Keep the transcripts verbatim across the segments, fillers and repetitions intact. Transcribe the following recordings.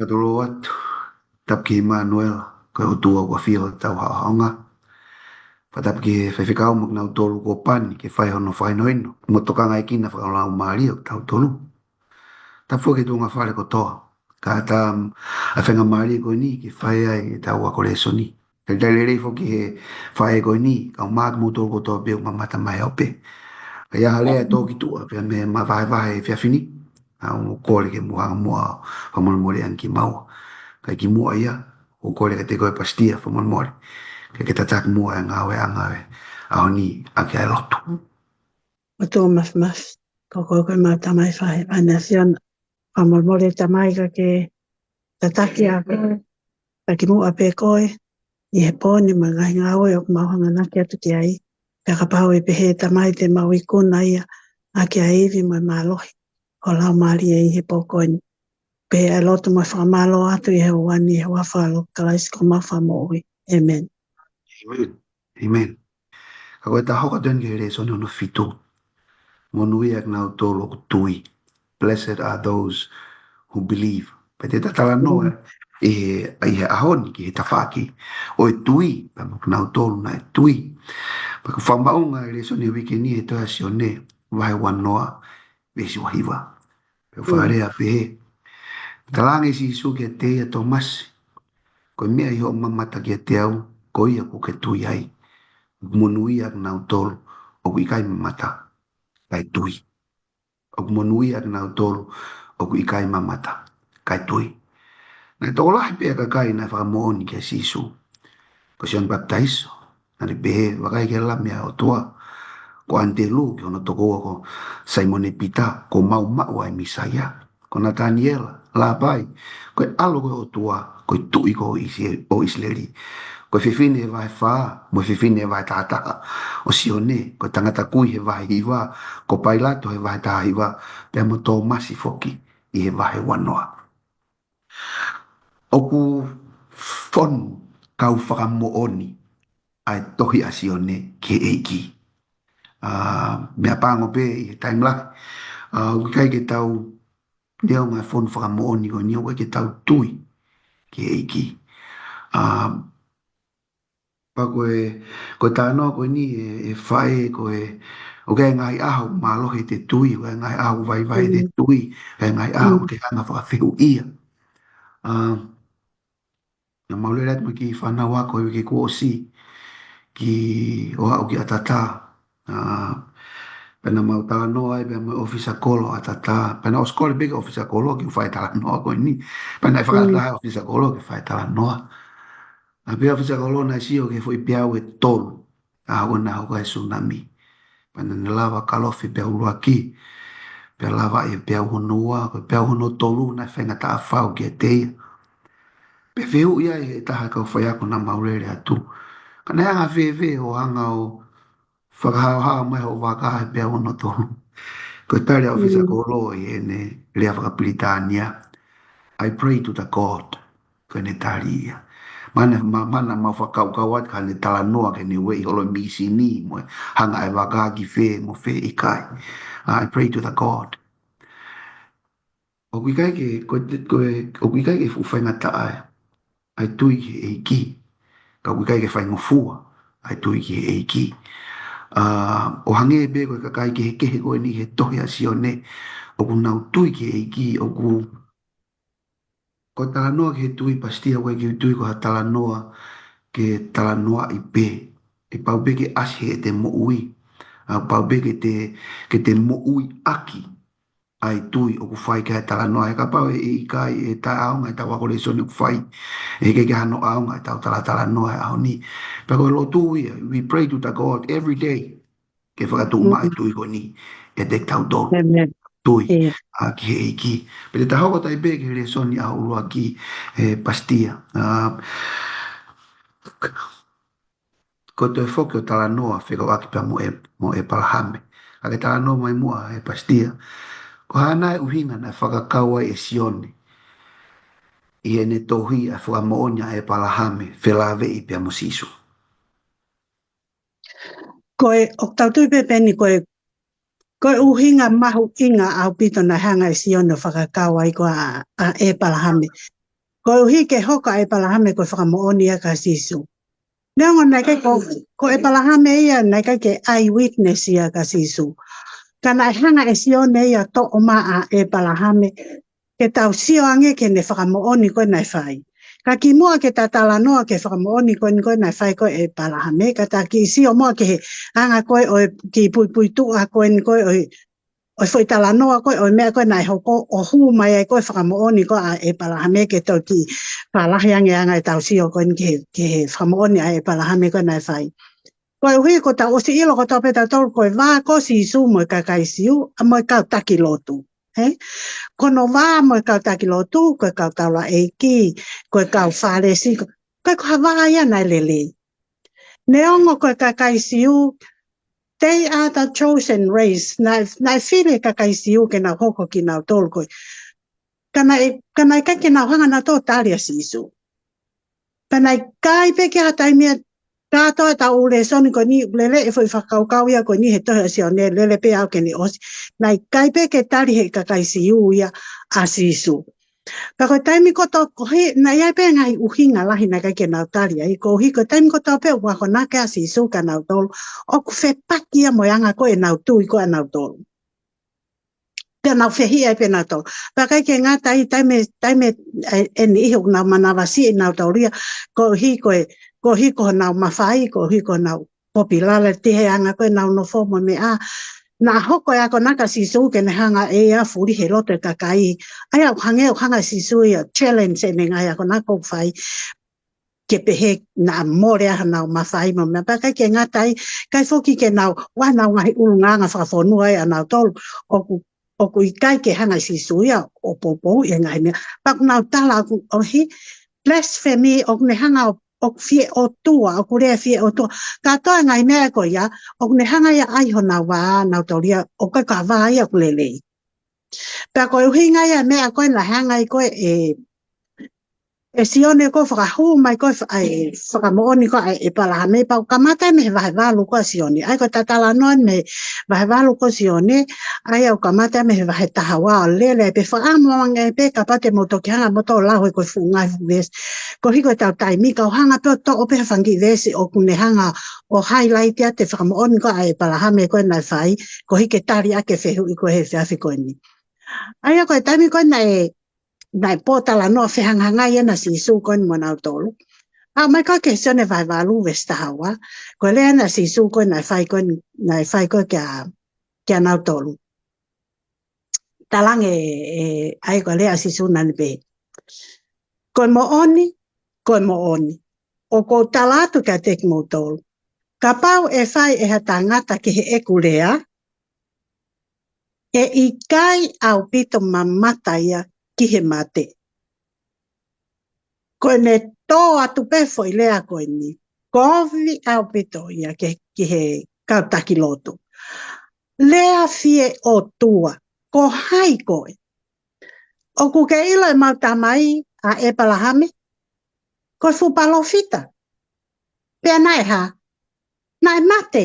Fakatulou atu, tapu ki ʻImanuela, ko e ʻOtua ʻoku ʻafio ʻi hotau haʻohaʻonga. Fakatapu ki he faifekau mo kinautolu kuo pani ke fai hono fakahinohino, mo tokangaʻi kinautolu fakalaumālie ʻo kitautolu. Tapu foki ki he tuʻunga fale kotoa, kae ʻatā ʻa e faingamālie ko eni ke fai ai ʻetau ako lēsoni. Talitali lelei foki he faʻē ko eni, kau mai kimoutolu kotoa pē ʻoku mamata mai ʻo pē. Ka ʻi ai ha lea ʻe tō ki tuʻa, pea mei he vahevahe he efiafi ni, ʻoku ou kole ke mou hanga muʻa ʻo fakamolemole ange kimaua. Ka ʻi kimuʻa ia, ʻoku ou kole kiate koe Pastia fakamolemole, ke ke tataki muʻa e ngāueʻanga ʻo e ʻaho ni ʻaki ʻa e lotu. ʻOtua Māfimafi, ko koe ko ʻemau Tamai Fakaʻaho ʻi he ʻAfiona. Fakamolemole Tamai ka ke tataki ʻa koe, ka kimuʻa pē koe, ʻi he pō ni mo e ngaahi ngāue ʻoku mau hanganaki atu ki ai. Pea kapau ʻe pehē Tamai te mau ikuna ia ʻaki ʻa e ivi mo e mālohi ho Laumālie ʻi he pō ko eni. Pea ʻe lotu mo fakamālō atu ʻi he ʻofa ni, ʻi he huafa ʻo Kalaisi ko homau Fakamoʻui. ʻĒmeni. ʻĒmeni. ʻĒmeni. Ka ko e ta hoko atu eni ki he lēsoni hono fitu. Monūʻia kinautolu ʻoku tui. Blessed are those who believe. Pea te ta talanoa ʻi he, ʻi he ʻaho ni ki he tafaʻaki ʻo e tui, pea mo kinautolu naʻe tui. Pea ko e fakamaʻunga ʻa e lēsoni ʻo e uike ni he tohi ʻa Sione, vahe uanoa, veesi uahiva. Pea ʻoku fakalea pehē. Talaange ʻe Sīsū kiate ia, Tōmasi, ko e meʻa ʻi hoʻo mamata kiate au, ko ia kuo ke tui ai. Monūʻia kinautolu ʻoku ʻikai mamata, kae tui. ʻOku monūʻia kinautolu ʻoku ʻikai mamata, kae tui. Naʻe tokolahi pē ʻa e kakai naʻe fakamoʻoni kia Sīsū. Ko Sione Papitaiso, naʻa ne pehē, Vakai ki he Lami ʻa e ʻOtua. Ko ʻAnitelū ki hono tokoua ko Saimone Pita, kuo mau maʻu ʻa e Mīsaia. Ko Nataniela, Lāpai, ko e ʻAlo ko e ʻOtua, ko e Tuʻi ko ʻIsi-, ʻo ʻIsileli. Ko e fefine he vahe fā, mo e fefine he vahe tahataha ʻo Sione, ko e tangata kui he vahe hiva, ko Pailato he vahe taha hiva, pea mo Tōmasi foki ʻi he vahe uanoa. ʻOku fonu kau fakamoʻoni ʻa e tohi ʻa Sione ki he ʻEiki. ʻA, meʻapango pē ʻi he taimi lahi, ʻa, ʻoku ʻikai ke tau neongo e fonu fakamoʻoni ko eni, ʻoku ʻikai ke tau tui ki he ʻEiki. ʻA, pea ko e, ko e talanoa ko eni ʻe, ʻe faʻē ko e, ʻoku ʻi ai e ngaahi ʻaho mālohi te tui, ʻoku ʻi ai e ngaahi ʻaho vaivai te tui, ʻoku ʻi ai e ngaahi ʻaho te hanga fakafehuʻia. ʻA, naʻa mau lele atu mo e kiʻi fānau ako he uike kuo ʻosi ki ʻo aʻu ki ʻAtatā. ʻA, pea naʻa mau talanoa ai pea mo e ʻōfisa kolo ʻAtatā. Pea naʻe ʻosi kole pē ki he ʻōfisa kolo ke u fai e talanoa ko eni. Pea naʻe fakataha e ʻōfisa kolo ke fai e talanoa. ʻA, pea ʻōfisa kolo naʻe sio ki he foʻi peau ʻe tolu ʻa ia naʻe hoko ai e sūnami. Pea naʻa ne lava Kalofi peau ʻuluaki, pea lava e peau hono ua, ko e peau hono tolu naʻe faingataʻa fau kiate ia. Pea fehuʻi ai ʻe he taha e kau faiako naʻa mau lele atu, ka naʻe anga-fēfē hoʻo hanga ʻo fakahaohaoa mai hoʻo vaka he peau hono tolu? Ko e tali ʻa e ʻōfisa kolo ʻi heʻene lea fakapilitānia, "I pray to the God." Ko ʻene tali ia. Mahalo, ma-, mahalo naʻa mau fakakaukau atu ka ne talanoa ki heʻene ueʻi holo e mīsini mo e hanga e vaka ki fē mo fē, ʻikai. "I pray to the God." ʻOku ʻikai ke, ko e, ko e, ʻoku ʻikai ke fuʻu faingataʻa ʻa e tui ki he ʻEiki, ka ʻoku ʻikai ke faingofua ʻa e tui ki he ʻEiki. ʻA, ʻo hangē pē ko e kakai kehekehe ko eni he tohi ʻa Sione, ʻoku nau tui ki he ʻEiki, ʻoku ko e talanoa ki he tui, Pasitia, ʻoku ʻikai ke u tui ko ha talanoa ke talanoaʻi pē. ʻE pau pē ke ʻasi heʻete moʻui. ʻA, pau pē ke te, ke te moʻui ʻaki ʻa e tui ʻoku fai ki ai e talanoa. He kapau ʻe, ʻe ʻikai, ʻe taʻeʻaonga ʻetau ako lēsoni ʻoku fai, ʻe ʻikai ke ʻi ai hano ʻaonga ʻetau talatalanoa he ʻaho ni. Pea ko e lotu ia, we pray to the God every day. Ke fakatuʻumaʻu e tui ko eni ʻiate kitautolu. Tui, ʻa, ki he ʻEiki. Pea te ta hoko atu ai pē ki he lēsoni ʻaho ʻuluaki, ʻe Pasitia. ʻA, ko e toe foki ʻo talanoa fekauʻaki pea mo ʻE-, mo ʻEpalahame. Ka ke talanoa mai muʻa ʻe Pasitia, ko e hā nai e ʻuhinga naʻe fakakau ai ʻe Sione ʻi heʻene tohi ʻa e fakamoʻoni ʻa ʻEpalahame felāveʻi pea mo Sīsū? Ko e, ʻoku tau tui pē pē eni ko e, ko e ʻuhinga mahuʻinga ʻaupito naʻe hanga ʻe Sione ʻo fakakau ai ko ā ʻa ʻEpalahame. Koeʻuhi ke hoko ʻa ʻEpalahame ko e fakamoʻoni ia kia Sīsū. Neongo naʻe ʻikai ko, ko ʻEpalahame ia naʻe ʻikai ke eyewitness ia kia Sīsū. Ka naʻe hanga ʻe Sione ia ʻo toʻo mai ʻa ʻEpalahame ke tau sio ange ki heʻene fakamoʻoni ko ē naʻe fai. Ka kimuʻa ke ta talanoa ki he fakamoʻoni ko eni ko ē naʻe fai ko ē ʻe ʻEpalahame, ka ta kiʻi sio muʻa ki he anga ko ē ʻo e kiʻi puipuituʻa ko eni ko ē ʻo e, ʻo e foʻi talanoa ko ē ʻo e meʻa ko ē naʻe hoko ʻo hū mai ai ko ē fakamoʻoni ko ē ʻa ʻEpalahame ke tau kiʻi fālahi ange ʻa e anga ʻetau sio ko eni ki he, ki he fakamoʻoni ʻa ʻEpalahame ko ē naʻe fai. Koeʻuhi ko ʻetau ʻosi ʻilo kotoa pē ʻe tautolu ko e vā ko Sīsū mo e kakai Siu, ʻa mo e kau taki lotu. He? Ko hono vā mo e kau taki lotu, ko e kau taulaʻeiki, ko e kau Fālesi, ko, ko e ko ha vā ia naʻe lelei. Neongo ko e kakai Siu, they are the chosen race. Naʻe, naʻe fili e kakai Siu ke nau hoko kinautolu ko ē. Ka naʻe, ka naʻe ʻikai ke nau hanga nautolu ʻo tali ʻa Sīsū. Ka naʻe ʻikai pē ke ha taimi ia, kātoa ʻetau lēsoni ko eni, lele e foʻi fakakaukau ia ko eni he tohi ʻa Sione, lele pē au ke ne ʻosi. Naʻe ʻikai pē ke tali ʻe he kakai Siu ia ʻa Sīsū. Pea ko e taimi kotoa ko ē, naʻe ʻi ai pē ngaahi ʻuhinga lahi naʻe ʻikai ke nau tali ai, koeʻuhi ko e taimi kotoa pē ʻoku akonaki ʻa Sīsū kia nautolu, ʻoku fepaki ia mo e anga ko ē ʻenau tui ko ē ʻanautolu. Pea nau fehiʻa ai pē nautolu. Pea ʻikai ke ngata ai, taimi, taimi, ʻe, ʻe niʻihi ʻoku nau manavasiʻi nautolu ia, koeʻuhi ko e, koeʻuhi ko honau mafai, koeʻuhi ko honau popularity he anga ko ē ʻenau nofo mo e meʻa. Naʻe hoko e akonaki ʻa Sīsū ke ne hanga ʻe ia ʻo fuli he loto e kakai. ʻA ia ʻoku hangē, ʻoku hanga ʻe Sīsū ia ʻo challenge ʻene ngaahi akonaki ʻoku fai ke pehē naʻa mole ʻa honau mafai mo e meʻa. Pea ʻikai ke ngata ai, ʻikai foki ke nau, ʻoku ʻi ai ʻenau ngaahi ʻulungaanga fakafonua ia ʻanautolu, ʻoku, ʻoku ʻikai ke hanga ʻe Sīsū ia ʻo poupouʻi e ngaahi meʻa. Pea ʻoku nau tala ʻoku, ʻoku he blasphemy, ʻoku ne hanga ʻo, ʻoku fie ʻotua, ʻoku lea fie ʻotua. Kātoa e ngaahi meʻa ko ia, ʻoku ne hanga ia ʻo ʻai honau vā ʻanautolu ia, ʻoku ʻikai ko ha vā ia ʻoku lelei. Pea ko e ʻuhinga ia e meʻa ko ē naʻe hanga ai ko ē ʻe, ʻe Sione ko ē ʻo fakahū mai ko ē fa-, ʻa e fakamoʻoni ko ē ʻa ʻEpalahame, pea ʻoku kamata mei he vahe valu ko ē ʻa Sione. ʻA ia ko ʻeta talanoa mei he vahe valu ko ē ʻa Sione, ʻa ia ʻoku kamata mei he vahe taha ua ʻo lele ai pē, fakaʻamu ange pē kapau te mou toki hanga ʻo mou toki lau he ko e fuʻu ngaahi fuʻu veesi. Koeʻuhi ko ʻetau taimi, kau hanga pē ʻo toʻo pē ha fanga kiʻi veesi ʻoku ne hanga ʻo highlight ʻa e fakamoʻoni ko ē ʻa ʻEpalahame ko ē naʻe fai, koeʻuhi ke tali ʻaki e fehuʻi ko ē he efiafi ko eni. ʻA ia ko e taimi ko ē naʻe, naʻe pōtalanoa fehangahangai ai ʻa Sīsū ko eni mo nautolu. ʻAʻu mai ko ē ki he Sione vahe valu veesi taha ua, ko e lea ʻa Sīsū ko ē naʻe fai ko ē, naʻe fai ko ē kia, kia nautolu. Talaange ʻe, ʻa ia ko e lea ʻa Sīsū naʻa ne pehē: Ko e moʻoni, ko e moʻoni, ʻoku ou tala atu kiate kimoutolu, kapau ʻe fai ʻe ha tangata ki heʻeku lea, ʻe ʻikai ʻaupito mamata ia ki he mate. Ko ʻene tō atu pē foʻi lea ko eni, kovi ʻaupito ia ke, ki he kau taki lotu. Lea fie ʻotua, ko hai koe? ʻOku ke ʻilo ʻemau tamai ʻa ʻEpalahame? Ko e fuʻu palōfita. Pea naʻe hā? Naʻe mate.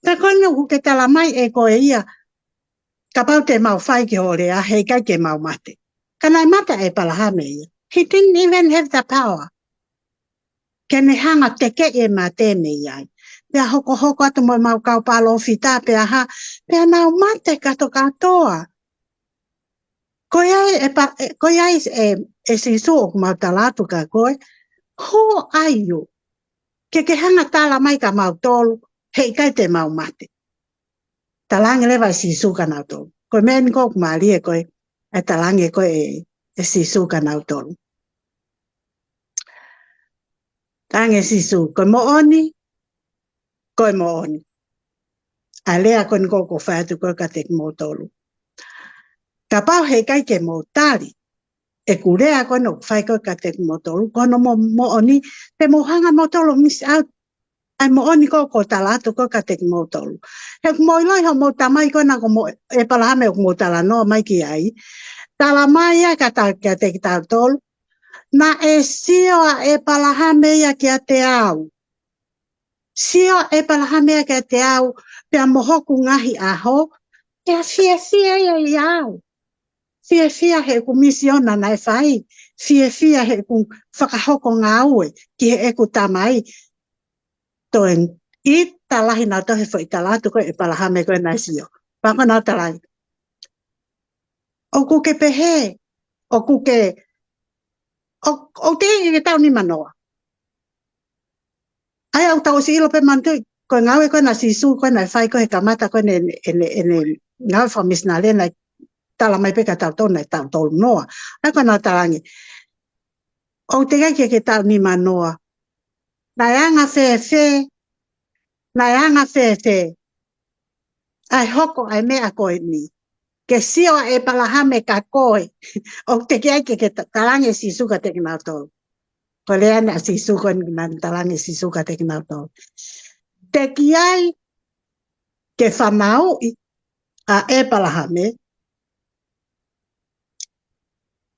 Ka ko eni ʻoku ke tala mai ʻe koe ia, kapau te mau fai ki hoʻo lea, he ʻikai ke mau mate. Ka naʻe mate ʻa ʻEpalahame ia. He didn't even have the power ke ne hanga ʻo tekeʻi e mate mei ai. Pea hokohoko atu mo ʻemau kau palōfita, pea hā, pea nau mate kātoa kātoa. Ko ia ʻe pa-, ʻe, ko ia ʻe, ʻe, ʻe Sīsū ʻoku mau tala atu kia koe, who are you ke ke hanga ʻo tala mai kia mautolu he ʻikai te mau mate? Talaange leva ʻe Sīsū kia nautolu. Ko e meʻa eni ʻoku mālie ko ē, ʻa e talaange ko ē ʻe, ʻe Sīsū kia nautolu. Talaange ʻe Sīsū, ko e moʻoni, ko e moʻoni, ʻa e lea ko eni ʻoku ou fai atu ko ē kiate kimoutolu. Kapau he ʻikai ke mou tali ʻeku lea ko eni ʻoku ou fai ko ē kiate kimoutolu, ko hono mo-, moʻoni, te mou hanga moutolu ʻo miss out ʻa e moʻoni ko ē ʻoku ou tala atu ko ē kiate kimoutolu. He ʻoku mou ʻiloʻi hoʻomou tamai ko ena ko mo-, ʻEpalahame ʻoku mou talanoa mai ki ai. Tala mai ia kiate, kiate kitautolu, naʻe sio ʻa ʻEpalahame ia kiate au. Sio ʻa ʻEpalahame ia kiate au, pea mo hoku ngaahi ʻaho, pea fiefia ia ʻia au. Fiefia he ʻoku misiona naʻe fai. fiefia heʻeku fakahoko ngāue ki heʻeku tamai. Toe ʻita lahi nautolu he foʻi tala atu ko ē ʻa ʻEpalahame ko ē naʻe sio. Pea ko ʻenau talaange, ʻoku ke pehē, ʻoku ke, ʻo, ʻoku teʻeki ke ke taʻu nimanoa. ʻA ia ʻoku tau ʻosi ʻilo pē manatuʻi, ko e ngāue ko ē naʻe Sīsū ko ē naʻe fai ko ē he kamata ko ē ʻene, ʻene, ʻene ngāue fakamisinale naʻe tala mai pē kia tautolu naʻe taʻu tolunoa. ʻA ia ko ʻenau talaange, ʻoku teʻeki ke ke taʻu nimanoa. Naʻe anga fēfē, naʻe anga fēfē ʻa e hoko ʻa e meʻa ko eni. Ke sio ʻa ʻEpalahame kia koe. ʻOku teʻeki ai ke, ke ta-, talaange ʻe Sīsū kiate kinautolu. Ko e lea eni ʻa Sīsū ko eni naʻe talaange ʻe Sīsū kiate kinautolu. Teʻeki ai ke fanauʻi ʻa ʻEpalahame,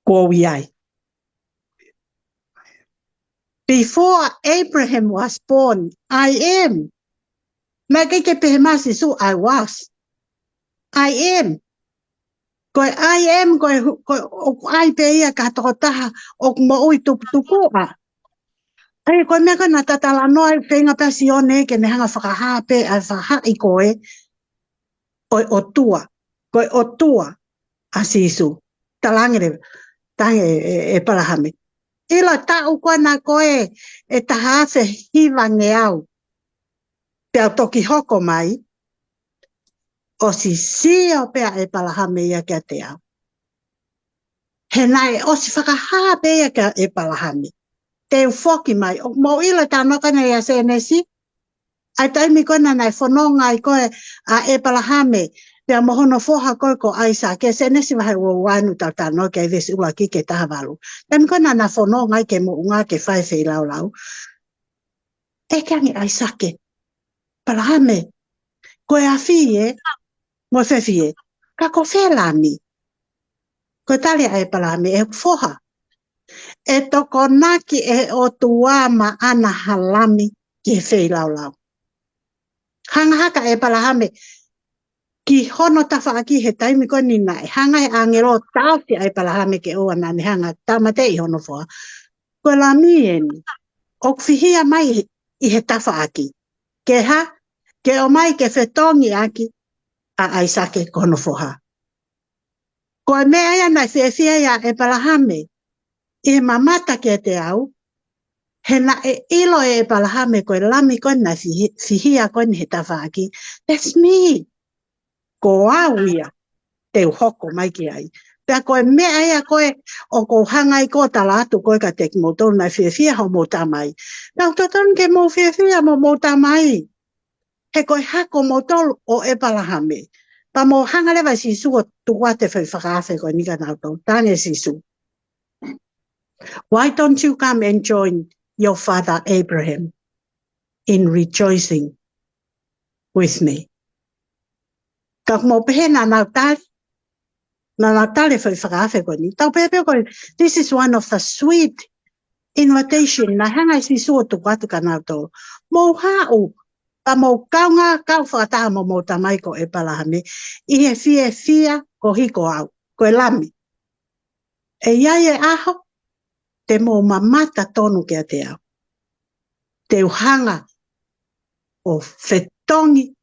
kuo u ʻi ai. Before Abraham was born, I am. Naʻe ʻikai ke pehē mai ʻa Sīsū, I was. I am. Ko e I am, ko e hu-, ko e, ʻoku ʻi ai pē ia ki ha tokotaha ʻoku moʻui tuputupuʻa. ʻA ia ko e meʻa ko ē naʻa ta talanoa ai, feinga pē ʻa Sione ke ne hanga ʻo fakahā pē ʻa e faʻahi ko ē ʻo e ʻOtua, ko e ʻOtua ʻa Sīsū. Talaange leva, talaange ʻe, ʻe, ʻe ʻEpalahame. ʻIlo e taʻu ko ena ko ē ʻe taha afe hivangeau. Pea u toki hoko mai, ʻosi sio pē ʻa ʻEpalahame ia kiate au. He naʻe ʻosi fakahā pē ia kia ʻEpalahame. Te u foki mai, ʻoku mou ʻilo e talanoa ko ena ʻia Sēnesi. ʻA e taimi ko ena naʻe fononga ai ko ē ʻa ʻEpalahame, pea mo hono foha ko ē ko ʻAisake, Sēnesi vahe ua ua ʻoku tau talanoa ki ai veesi ʻuluaki ki he taha valu. Taimi ko ena naʻa na fononga ai ki he moʻunga ke fai e feilaulau. ʻEke ange ʻAisake, ʻEpalahame, ko e afi ē, mo e fefi ē, ka ko fē lami? Ko e tali ʻa ʻEpalahame, ʻe hoku foha. ʻE tokonaki ʻe he ʻOtua maʻana ha lami ki he feilaulau. Hanga hake ʻa ʻEpalahame ki hono tafaʻaki he taimi ko eni naʻe hanga ʻe he ʻāngelo ʻo taʻofi ʻa ʻEpalahame ke ʻoua naʻa ne hanga ʻo tāmateʻi hono foha. Ko e lami eni ʻoku fihia mai ʻi he tafaʻaki. Ke hā? Ke ʻomai ke fetongi ʻaki ʻa ʻAisake ko hono foha. Ko e meʻa ia naʻe fiefia ai ʻa ʻEpalahame ʻi he mamata kiate au, he naʻe ʻilo ʻe ʻEpalahame ko e lami ko ē naʻe fihi-, fihia ko eni he tafaʻaki. That's me. Ko au ia te u hoko mai ki ai. Pea ko e meʻa ia ko ē ʻoku ou hanga ai ko ē ʻo tala atu ko ē kiate kimoutolu naʻe fiefia hoʻomou tamai. Naʻa totonu ke mou fiefia mo hoʻomou tamai. He ko e hako moutolu ʻo ʻEpalahame. Pea mou hanga leva ʻe Sīsū ʻo tuku atu e foʻi fakaafe ko eni kia nautolu. Talaange ʻe Sīsū, "Why don't you come and join your father Abraham in rejoicing with me?" Ka ʻoku mou pehē naʻa nau tali, naʻa nau tali e foʻi fakaafe ko eni. Tau pehē pē ko e, this is one of the sweet invitation naʻe hanga ʻe Sīsū ʻo tuku atu kia nautolu. Mou haʻu, pea mou kaungā kau fakataha mo hoʻomou tamai ko ʻEpalahame ʻi he fiefia koeʻuhi ko au, ko e lami. ʻE ʻi ai e ʻaho te mou mamata tonu kiate au. Te u hanga ʻo fetongi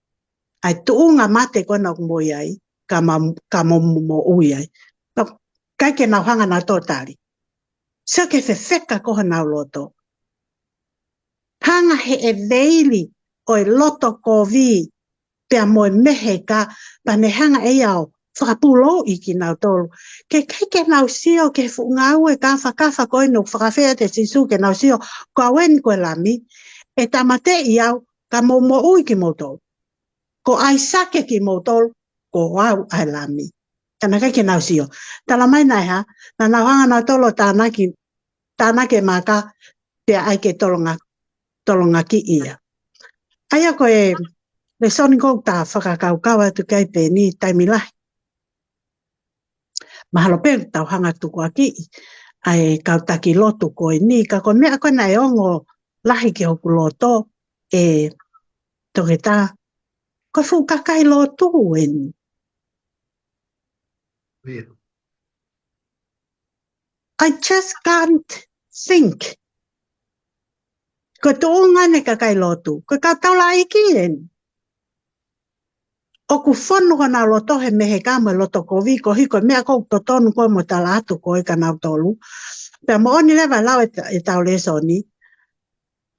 ʻa e tuʻunga mate ko ena ʻoku mou ʻi ai, ka ma-, ka mou mo-, moʻui ai. Ka, ʻikai ke nau hanga nautolu ʻo tali. Sio ki he fefeka ko ē honau loto. Hanga ʻe he veili ʻo e loto kovi pea mo e meheka, pea ne hanga ʻe ia ʻo fakapulouʻi kinautolu. Ke ʻikai ke nau sio ki he fuʻu ngāue kāfakafa ko eni ʻoku fakaafeʻi atu ʻe Sīsū ke nau sio, ko au eni ko e lami, ʻe tāmateʻi au, ka mou moʻui kimoutolu. Ko ʻAisake kimoutolu, ko au ʻa e lami. Ka naʻe ʻikai ke nau sio. Tala mai naʻe hā, naʻa nau hanga nautolu ʻo tānaki, tānaki e maka, pea ʻai ke tolonga-, tolongakiʻi ia. ʻA ia ko e lēsoni ʻoku ta fakakaukau atu ki ai pē ʻeni taimi lahi. Mahalo pē tau hanga ʻo tukuakiʻi ʻa e kau taki lotu ko eni, ka ko e meʻa ko ē naʻe ongo lahi ki hoku loto, ʻe Toketā, ko e fuʻu kakai lotu eni. ʻIo. I just can't think. Ko e tuʻunga ʻeni ʻa e kakai lotu. Ko e kau taulaʻeiki ʻeni. ʻOku fonu ko ʻenau loto he meheka mo e loto kovi koeʻuhi ko e meʻa ʻoku totonu ko ē mo tala atu ko ē kia nautolu. Pea moʻoni leva e lau ʻe ta-, ʻetau lēsoni.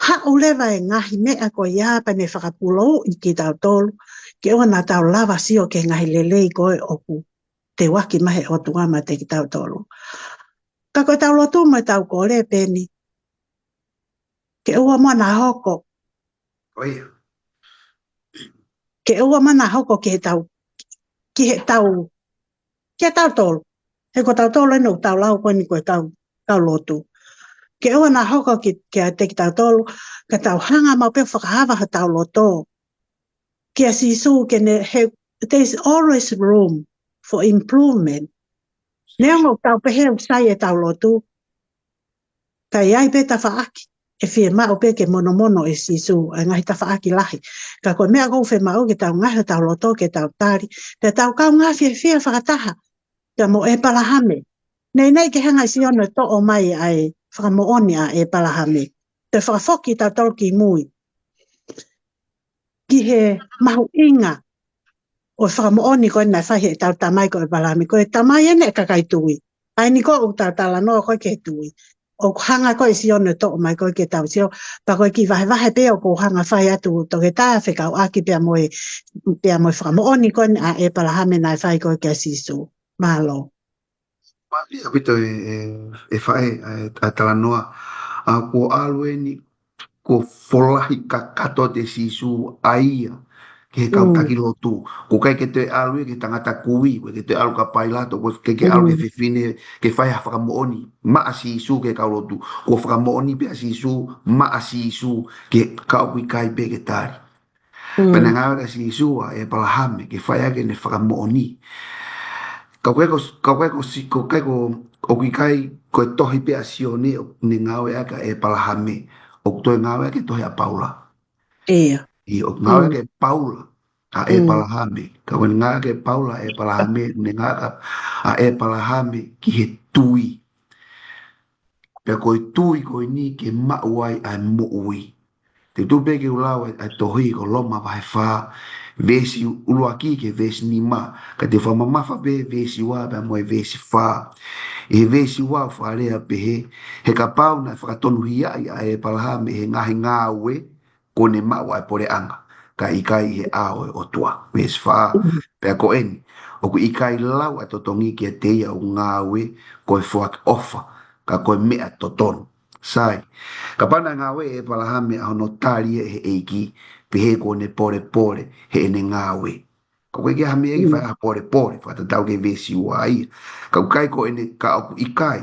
Haʻu leva e ngaahi meʻa ko ia pea ne fakapulouʻi kitautolu. Ke ʻoua naʻa tau lava sio ki he ngaahi lelei ko ē ʻoku teuaki mai he ʻOtua maʻa kitautolu. Ka ko ʻetau lotu mo ʻetau kole pē ʻeni. Ke ʻoua muʻa naʻa hoko. ʻIo. Ke ʻoua muʻa naʻa hoko ki heʻetau, ki heʻetau, ki heʻetautolu. He ko tautolu ʻeni ʻoku tau lau ko ʻeni ko e kau, kau lotu. Ke ʻoua naʻa hoko ki, kiate kitautolu, ka tau hanga maʻu pē ʻo fakaava hotau loto. Kia Sīsū ke ne, he, there's always room for improvement. Neongo ʻoku tau pehē ʻoku sai ʻetau lotu. Ka ʻi ai pē tafaʻaki, ʻe fiemaʻu pē ke monomono ʻe Sīsū, ʻa e ngaahi tafaʻaki lahi. Ka ko e meʻa ʻoku fiemaʻu ke tau ngaohi hotau loto ke tau tali, pea tau kaungā fiefia fakataha, pea mo ʻEpalahame. Neʻineʻi ke hanga ʻe Sione ʻo toʻo mai ʻa e fakamoʻoni ʻa ʻEpalahame. Te fakafoki tautolu ki mui. Ki he mahuʻinga ʻo e fakamoʻoni ko ē naʻe fai heʻetau tamai ko ʻEpalahame. Ko e tamai ʻeni ʻa e kakai tui. ʻA eni ko ē ʻoku tau talanoa ko ē ki he tui. ʻOku hanga ko ē ʻe Sione ʻo toʻo mai ko ē ke tau sio. Pea ko e kiʻi vahevahe pē ʻoku ou hanga ʻo fai atu Toketā fekauʻaki pea mo e, pea mo e fakamoʻoni ko ē ʻa ʻEpalahame naʻe fai ko ē kia Sīsū. Mālō. Mālie ʻaupito e, e, e faʻē, e, ʻa e talanoa. ʻA, kuo ʻalu ʻeni, kuo folahi kakato ʻe Sīsū ʻa ia ki he kau Mm. taki lotu. ʻOku ʻikai ke toe ʻalu ia ki he tangata kui, ʻoku ʻikai ke toe ʻalu kia Pailato, ʻoku ʻikai ke ʻalu ki he Mm. fefine ke fai ha fakamoʻoni maʻa Sīsū ki he kau lotu. Kuo fakamoʻoni pē ʻa Sīsū maʻa Sīsū ki he kau ʻoku ʻikai pē ke tali. Mm. Pea naʻe ngāueʻaki ʻe Sīsū ʻa ʻEpalahame ke fai ʻaki ʻene fakamoʻoni. Ka ʻoku ʻikai ko, ka ʻoku ʻikai ko si-, ka ʻoku ʻikai ko, ʻoku ʻikai ko e tohi pē ʻa Sione ʻoku ne ngāueʻaki ʻa ʻEpalahame. ʻOku toe ngāueʻaki e tohi ʻa Paula. ʻIo. ʻIo, ʻoku ngāueʻaki Mm. ʻe Paula ʻa Mm. ʻEpalahame. Ka ʻoku ne ngāueʻaki ʻe Paula ʻa ʻEpalahame, ne ngāueʻaki ʻa ʻEpalahame ki he tui. Pea ko e tui ko eni ke maʻu ai ʻa e moʻui. Te u tuʻu pē ke u lau ʻa e, ʻa e tohi ko Loma vahe fā, veesi ʻuluaki ki he veesi nima, ka te u fakamamafa pē veesi ua pea mo e veesi fā. ʻI he veesi ua ʻoku fakalea pehē, he kapau naʻe fakatonuhiaʻi ʻa ʻEpalahame ʻe he ngaahi ngāue, kuo ne maʻu ʻa e puleʻanga, ka ʻikai ʻi he ʻao ʻo e ʻOtua. Veesi fā, Mm. pea ko eni, ʻoku ʻikai lau ʻa e totongi kiate ia ʻoku ngāue, ko e foaki ʻofa, ka ko e meʻa totonu. Sai, kapau naʻe ngāue ʻe ʻEpalahame ʻa hono tali ʻe he ʻEiki, pehē kuo ne polepole heʻene ngāue. Ka ʻoku ʻikai ke ha meʻa ke Mm. fai ha polepole, fakatatau ki he veesi ua ia. Ka ʻoku ʻikai ko ʻene, ka ʻoku ʻikai,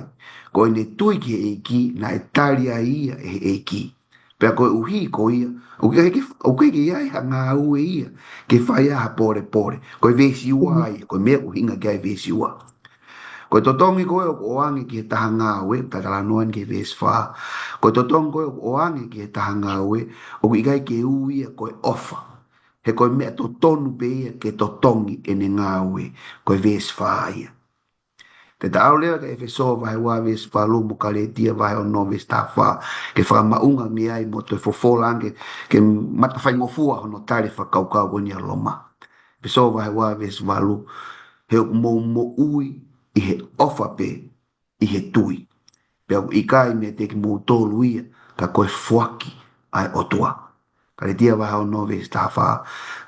ko ʻene tui ki he ʻEiki, naʻe tali ai ia ʻe he ʻEiki. Pea koeʻuhi ko ia, ʻoku ʻikai ke, ʻoku ʻikai ke ʻi ai ha ngāue ia ke fai ai ha polepole. Ko e veesi ua Mm. ia, ko e meʻa ʻoku ʻuhinga ki ai e veesi ua. Ko e totongi ko ē ʻoku ʻoange ki he taha ngāue, tatalanoa ʻeni ki he veesi fā. Ko e totongi ko ē ʻoku ʻoange ki he taha ngāue, ʻoku ʻikai ke ui ia ko e ʻofa. He ko e meʻa totonu pē ia ke totongi ʻene ngāue, ko e veesi fā ia. Te ta ʻalu leva ki he ʻEfesō vahe ua veesi valu mo Kalētia vahe ono veesi taha fā, ke fakamaʻunga mei ai mo toe fofola ange, ke matafaingofua hono tali fakakaukau ko eni ʻa Loma. ʻEfesō vahe ua veesi valu, he ʻoku mou moʻui ʻi he ʻofa pē, ʻi he tui. Pea ʻoku ʻikai meiate kimoutolu ia, ka ko e foaki ʻa e ʻOtua. Kalētia vahe ono veesi taha fā,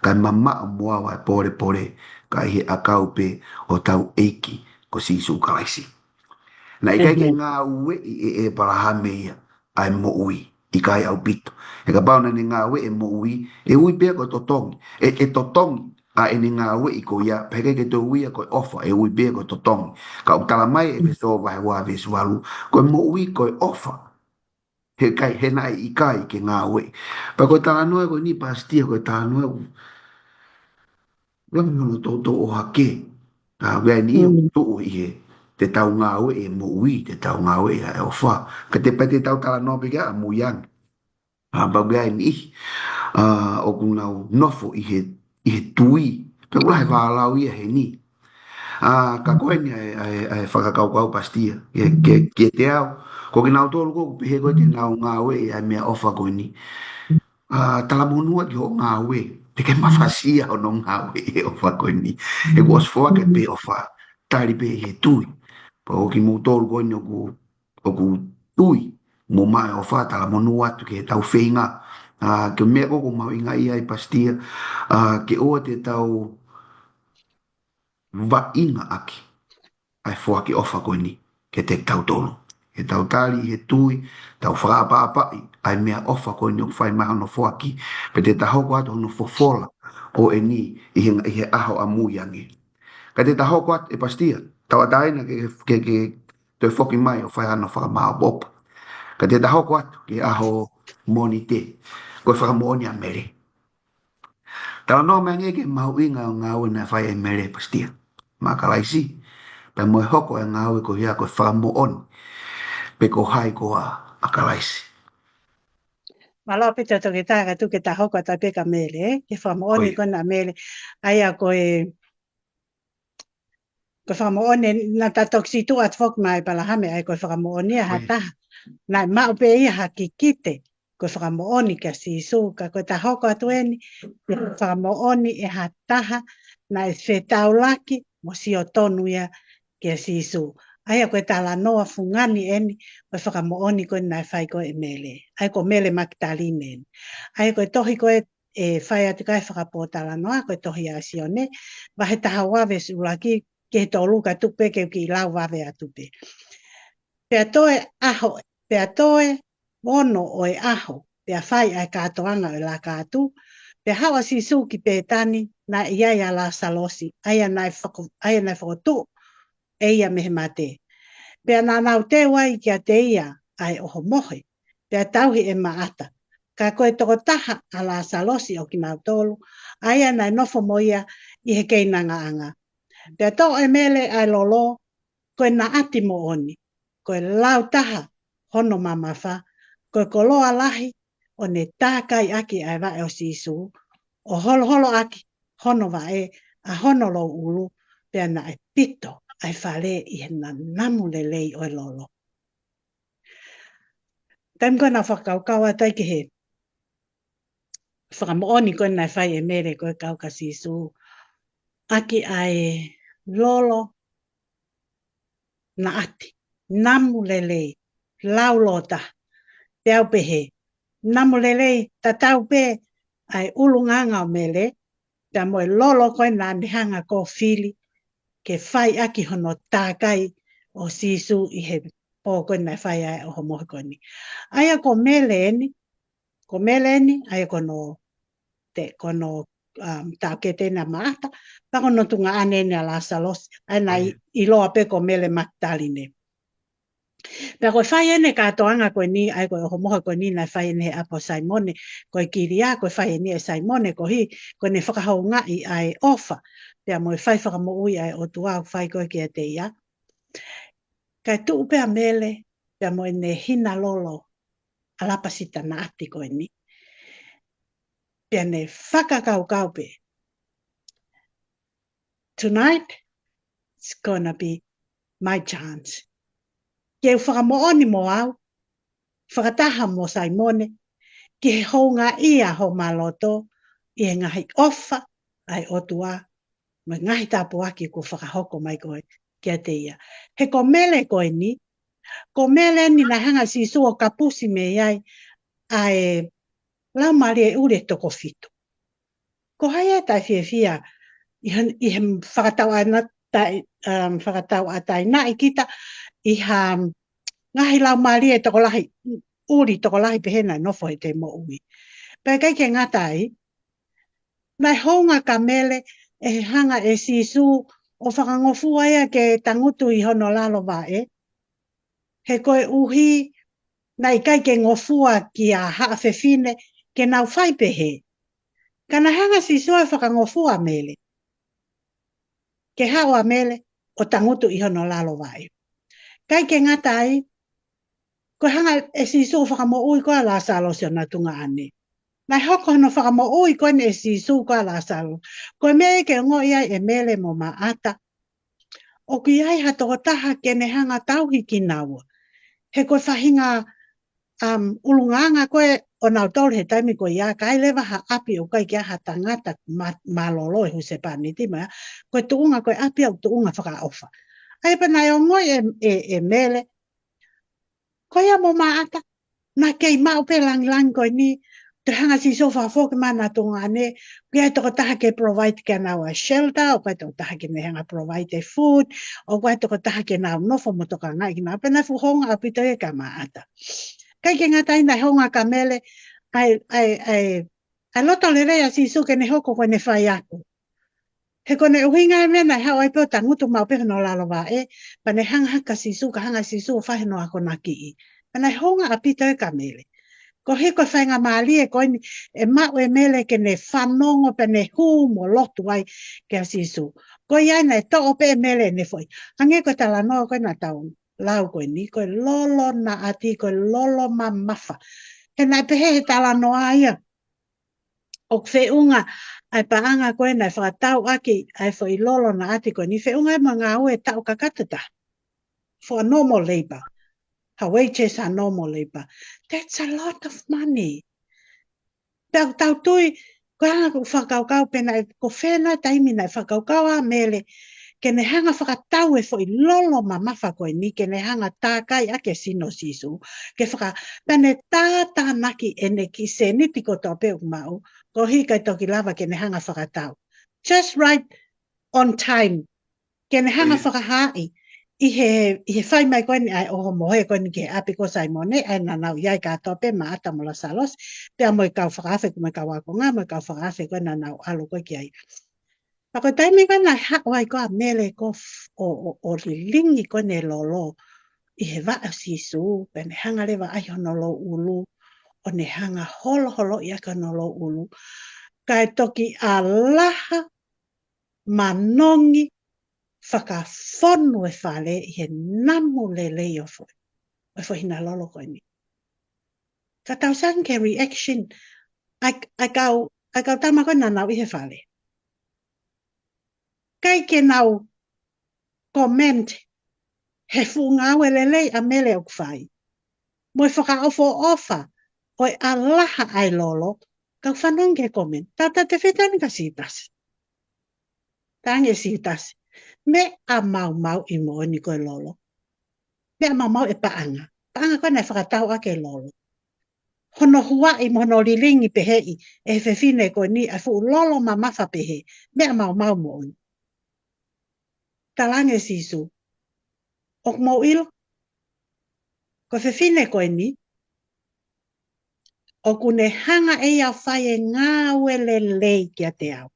kae mamaʻo mo au ʻa e polepole, ka ʻi he ʻakau pē ʻo hotau ʻEiki ko Sīsū Kalaisi. Naʻe ʻikai ke Amen. ngāueʻi ʻe ʻEpalahame ia ʻa e moʻui, ʻikai ʻaupito. He kapau naʻa ne ngāueʻi e moʻui, ʻe ui pē ia ko e totongi. ʻE, ʻe totongi ʻa ʻene ngāueʻi ko ia, pea ʻikai ke toe ui ia ko e ʻofa, ʻe ui pē ia ko e totongi. Ka ʻoku tala mai ʻe ʻEfesō vahe ua veesi valu, ko e moʻui ko e ʻofa. He ʻikai, he naʻe ʻikai ke ngāueʻi. Pea ko e talanoa ko eni Pasitia, ko e talanoa ʻoku lahi hono toutou ʻohake. ʻA, ʻoku ʻi ai e niʻihi ʻoku Mm. tuʻu ʻi he, te tau ngāueʻi e moʻui, te tau ngāueʻi ʻa e ʻofa. Ka te pē te tau talanoa pē ki ai ʻamui ange. ʻA, pea ʻoku ʻi ai e niʻihi, ʻa, ʻoku nau nofo ʻi he, ʻi he tui. Pea ʻoku lahi e vālau ia heni. ʻA, ka ko eni ʻa e, ʻa e, ʻa e fakakaukau Pasitia. Ke, ke, ke te au. Ko kinautolu ko ē ʻoku pehē ko ē te nau ngāueʻi ʻa e meʻaʻofa ko eni. ʻA, talamonū atu ki hoʻo ngāue. Te ke mafasia hono ngāueʻi e ʻofa ko eni. He kuo ʻosi foaki pē ʻofa. Tali pē ʻi he tui. Pea ko kimoutolu ko eni ʻoku, ʻoku tui. Mo maʻu e ʻofa talamonū atu ki heʻetau feinga. ʻA, ko e meʻa ko ē ʻoku mahuʻinga ai Pasitia. ʻA, ke ʻoua te tau vaʻinga ʻaki ʻa e foaki ʻofa ko eni kiate kitautolu. Ke tau tali ʻi he tui, tau fakaʻapaʻapaʻi ʻa e meʻaʻofa ko eni ʻoku fai mai hono foaki, pea te ta hoko atu hono fofola ʻo eni ʻi he, ʻi he ʻaho ʻamui ange. Ka te ta hoko atu ʻe Pasitia, tauʻatāina ke, ke, ke toe foki mai ʻo fai hano fakamāopoopo. Ka te ta hoko atu ki he ʻaho Mōnite, ko e fakamoʻoni ʻa Mele. Talanoa mai angē ki he mahuʻinga ʻo e ngāue naʻe fai ʻe Mele Pasitia maʻa Kalaisi. Pea mo e hoko e ngāue ko ia ko e fakamoʻoni pe ko hai koā ʻa Kalaisi. Mālō ʻaupito toketā, ka tuku ke ta hoko atu pē kia Mele, ē? Ke fakamoʻoni ko ia ko ena ʻa Mele. ʻA ia ko e, ko e fakamoʻoni, naʻa ta toki situʻa atu foki maʻa ʻĒpalahame, ʻa ia ko e fakamoʻoni ʻa ha taha. Naʻe maʻu pē ia ha kikite, ko e fakamoʻoni kia Sīsū, ka ko e ta hoko atu eni, ko e fakamoʻoni ʻe ha taha, naʻe fetaulaki, mo sio tonu ia kia Sīsū. ʻA ia ko e talanoa fungani eni, ko e fakamoʻoni ko ē naʻe fai ko ē ʻe Mele. ʻA ia ko Mele Makitaline eni. ʻA ia ko e tohi ko ē ʻe fai atu ki ai e fakapōtalanoa, ko e tohi ʻa Sione, vahe taha ua veesi ʻuluaki ki he tolu ka tuku pē ke u kiʻi lau vave atu pē. Pea toe ʻaho, pea toe ono ʻo e ʻaho, pea fai ʻa e kātoanga ʻo e laka atu, pea haʻu ʻa Sīsū ki Pētani, naʻe ʻi ai ʻa Lāsalosi, ʻa ia naʻe fako-, ʻa ia naʻe fokotuʻu ʻe ia mei he mate. Pea naʻa nau teu ai kiate ia ʻa e ʻohomohe, pea tauhi ʻe Maʻata. Ka ko e tokotaha ʻa Lāsalosi ʻo kinautolu, ʻa ia naʻe nofo mo ia ʻi he keinangaʻanga. Pea toʻo ʻe Mele ʻa e lolo, ko e naʻati moʻoni, ko e lau taha hono mamafa, ko e koloa lahi, ʻo ne tākai ʻaki ʻa e vaʻe ʻo Sīsū, ʻo holoholo ʻaki hono vaʻe ʻa hono louʻulu, pea naʻe pito ʻa e fale ʻi he nanamu lelei ʻo e lolo. Taimi ko ē naʻa ku fakakaukau atu ai ki he fakamoʻoni ko ē naʻe fai ʻe Mele ko ē kau kia Sīsū, ʻaki ʻa e lolo naʻati, namu lelei, lau lota, pea u pehē, namu lelei, tatau pē ʻa e ʻulungaanga ʻo Mele, pea mo e lolo ko ē naʻa ne hanga ʻo fili, ke fai ʻaki hono tākai ʻo Sīsū ʻi he pō ko ē naʻe fai ai ʻa e ʻohomohe ko eni. ʻA ia ko Mele eni, ko Mele eni, ʻa ia ko hono te, ko hono, um, taʻokete eni ʻa Maʻata, pea ko hono tuongaʻane eni ʻa Lāsalosi, ʻa ia naʻe ʻiloa pē ko Mele Makitaline. Pea ko e fai eni e kātoanga ko eni, ʻa ia ko e ʻohomohe ko eni naʻe fai eni he ʻapi ʻo Saimone, ko e kilia, ko e fai eni ʻe Saimone, koeʻuhi, ko ʻene fakahoungaʻi ʻa e ʻofa, pea mo e fai fakamoʻui ʻa e ʻOtua ʻoku fai ko ē kiate ia. Kae tuʻu pē ʻa Mele, pea mo ʻene hina lolo, ʻalapasita naʻati ko eni. Pea ne fakakaukau pē, "Tonight, it's gonna be my chance. Ke u fakamoʻoni mo au, fakataha mo Saimone, ki he houngaʻia homa loto, ʻi he ngaahi ʻofa ʻa e ʻOtua, mo e ngaahi tāpuaki kuo fakahoko mai ko ē kiate ia." He ko Mele ko eni, ko Mele eni naʻe hanga ʻe Sīsū ʻo kapusi mei ai ʻa e laumālie ʻuli ʻe toko fitu. Ko hai ʻe taʻefiefia ʻi he, ʻi he fakatauʻatāina-, taʻe-, um, fakatauʻatāinaʻi kita ʻi ha ngaahi laumālie tokolahi, ʻuli tokolahi pehē naʻe nofo heʻete moʻui. Pea ʻikai ke ngata ai, naʻe hounga kia Mele ʻe he hanga ʻe Sīsū ʻo fakangofua ia ke tangutu ʻi hono lalo vaʻe. He koeʻuhi naʻe ʻikai ke ngofua ki ha haʻa fefine ke nau fai pehē. Ka naʻe hanga ʻe Sīsū ʻo fakangofua ʻa Mele. Ke haʻu ʻa Mele ʻo tangutu ʻi hono lalo vaʻe. ʻIkai ke ngata ai, ko e hanga ʻe Sīsū ʻo fakamoʻui ko ē ʻa Lāsalosi ʻi hona tuongaʻane. Naʻe hoko hono fakamoʻui ko eni ʻe Sīsū ko ē ʻa Lāsalosi. Ko e meʻa ia ke ongoʻi ai ʻe Mele mo Maʻata. ʻoku ʻi ai ha tokotaha ke ne hanga tauhi kinaua. He ko e faʻahinga, um, ʻulungaanga ko ē ʻo nautolu he taimi ko ia, ka ʻi ai leva ha ʻapi ʻoku ʻikai ke ʻi ai ha tangata mā-, mālōlō ʻi he husepāniti, mo ia, ko e tuʻunga ko e ʻapi ʻoku tuʻunga fakaʻofa. ʻA ia pea naʻe ongoʻi ʻe, ʻe, ʻe Mele, ko ia mo Maʻata, naʻa kei maʻu pē langilangi ko eni, toe hanga ʻe Sīsū ʻo fakafoki mai ʻa e tuongaʻane, ʻoku ʻi ai e tokotaha ke provide kia naua e shelter, ʻoku ʻi ai e tokotaha ke ne hanga provide e food, ʻoku ʻi ai e tokotaha ke nau nofo mo tokangaʻi kinaua, pea naʻe fuʻu houngaʻia ʻaupito ia kia Maʻata. ʻIkai ke ngata ai, naʻe houngaʻia kia Mele, ʻa e, ʻa e, ʻa e, ʻa e loto lelei ʻa Sīsū ke ne hoko ko ʻene faiako. He ko ʻene ʻuhinga e meʻa naʻe haʻu ai pē ʻo tangutu maʻu pē hono lalo vaʻe, pea ne hanga hake kia Sīsū, ka hanga ʻe Sīsū ʻo fai hono akonakiʻi. Pea naʻe houngaʻia ʻaupito ia kia Mele. Koeʻuhi ko e faingamālie ko eni ʻe maʻu ʻe Mele ke ne fanongo pea ne hū mo lotu ai kia Sīsū. Ko ia naʻe toʻo pē ʻe Mele ʻene foʻi. Hangē ko e talanoa ko ē naʻa tau lau ko eni, ko e lolo naʻati, ko e lolo mamafa. He naʻe pehē ʻe he talanoa ia, ʻoku feʻunga ʻa e paʻanga ko ē naʻe fakatau ʻaki ʻa e foʻi lolo naʻati ko eni, feʻunga ia mo e ngāue taʻu kakato taha. For a normal labor. Her wages are normal labor. That's a lot of money. Pea ʻoku tau tui, ko e anga ʻeku fakakaukau pē naʻe, ko fē nai e taimi naʻe fakakaukau ai ʻa Mele ke ne hanga fakatau e foʻi lolo mamafa ko eni, ke ne hanga tākai ʻaki e sino ʻo Sīsū, ke faka-, pea ne tātānaki ʻene kiʻi sēniti kotoa pē ʻoku maʻu, koeʻuhi kae toki lava ke ne hanga fakatau. Just right on time. Ke ne hanga fakahaaʻi ʻi he, ʻi he fai mai ko eni ʻa e ʻohomohe ko eni ki he ʻapi ko Saimone, ʻa ia naʻa nau ʻi ai kātoa pē Maʻata mo Lasalosi, pea mo e kau fakaafe, ko e kau ākonga, mo e kau fakaafe ko ē naʻa nau ʻalu ko ē ki ai. Pea ko e taimi ko ē naʻe haʻu ai ko ē ʻa Mele ko ē ʻo, ʻo, ʻo lilingi ko ē ʻene lolo ʻi he vaʻe ʻo Sīsū, pea ne hanga leva ʻai hono louʻulu, ʻo ne hanga holoholoʻi ʻaki hono louʻulu, kae toki ʻalaha manongi fakafonu e fale ʻi he namu lelei ʻo e foʻi, ʻo e foʻi hina lolo ko eni. Ka tau sio ange ki he reaction ʻa e, ʻa e kau, ʻa e kau tama ko ē naʻa nau ʻi he fale. ʻIkai ke nau comment he fuʻu ngāue lelei ʻa Mele ʻoku fai, mo e fakaʻofoʻofa ʻo e ʻalaha ʻa e lolo, kau fanongo ki he comment. Tautautefito eni kia Sītasi. Talaange ʻe Sītasi, meʻa maumau ʻi moʻoni ko e lolo. Meʻa maumau e paʻanga. Paʻanga ko ē naʻe fakatau ʻaki e lolo. Hono huaʻi mo hono lilingi peheʻi ʻe he fefine ko eni ʻa e fuʻu lolo mamafa pehē. Meʻa maumau moʻoni. Talaange ʻe Sīsū, ʻoku mou ʻilo, ko e fefine ko eni, ʻoku ne hanga ʻe ia ʻo fai e ngāue lelei kiate au.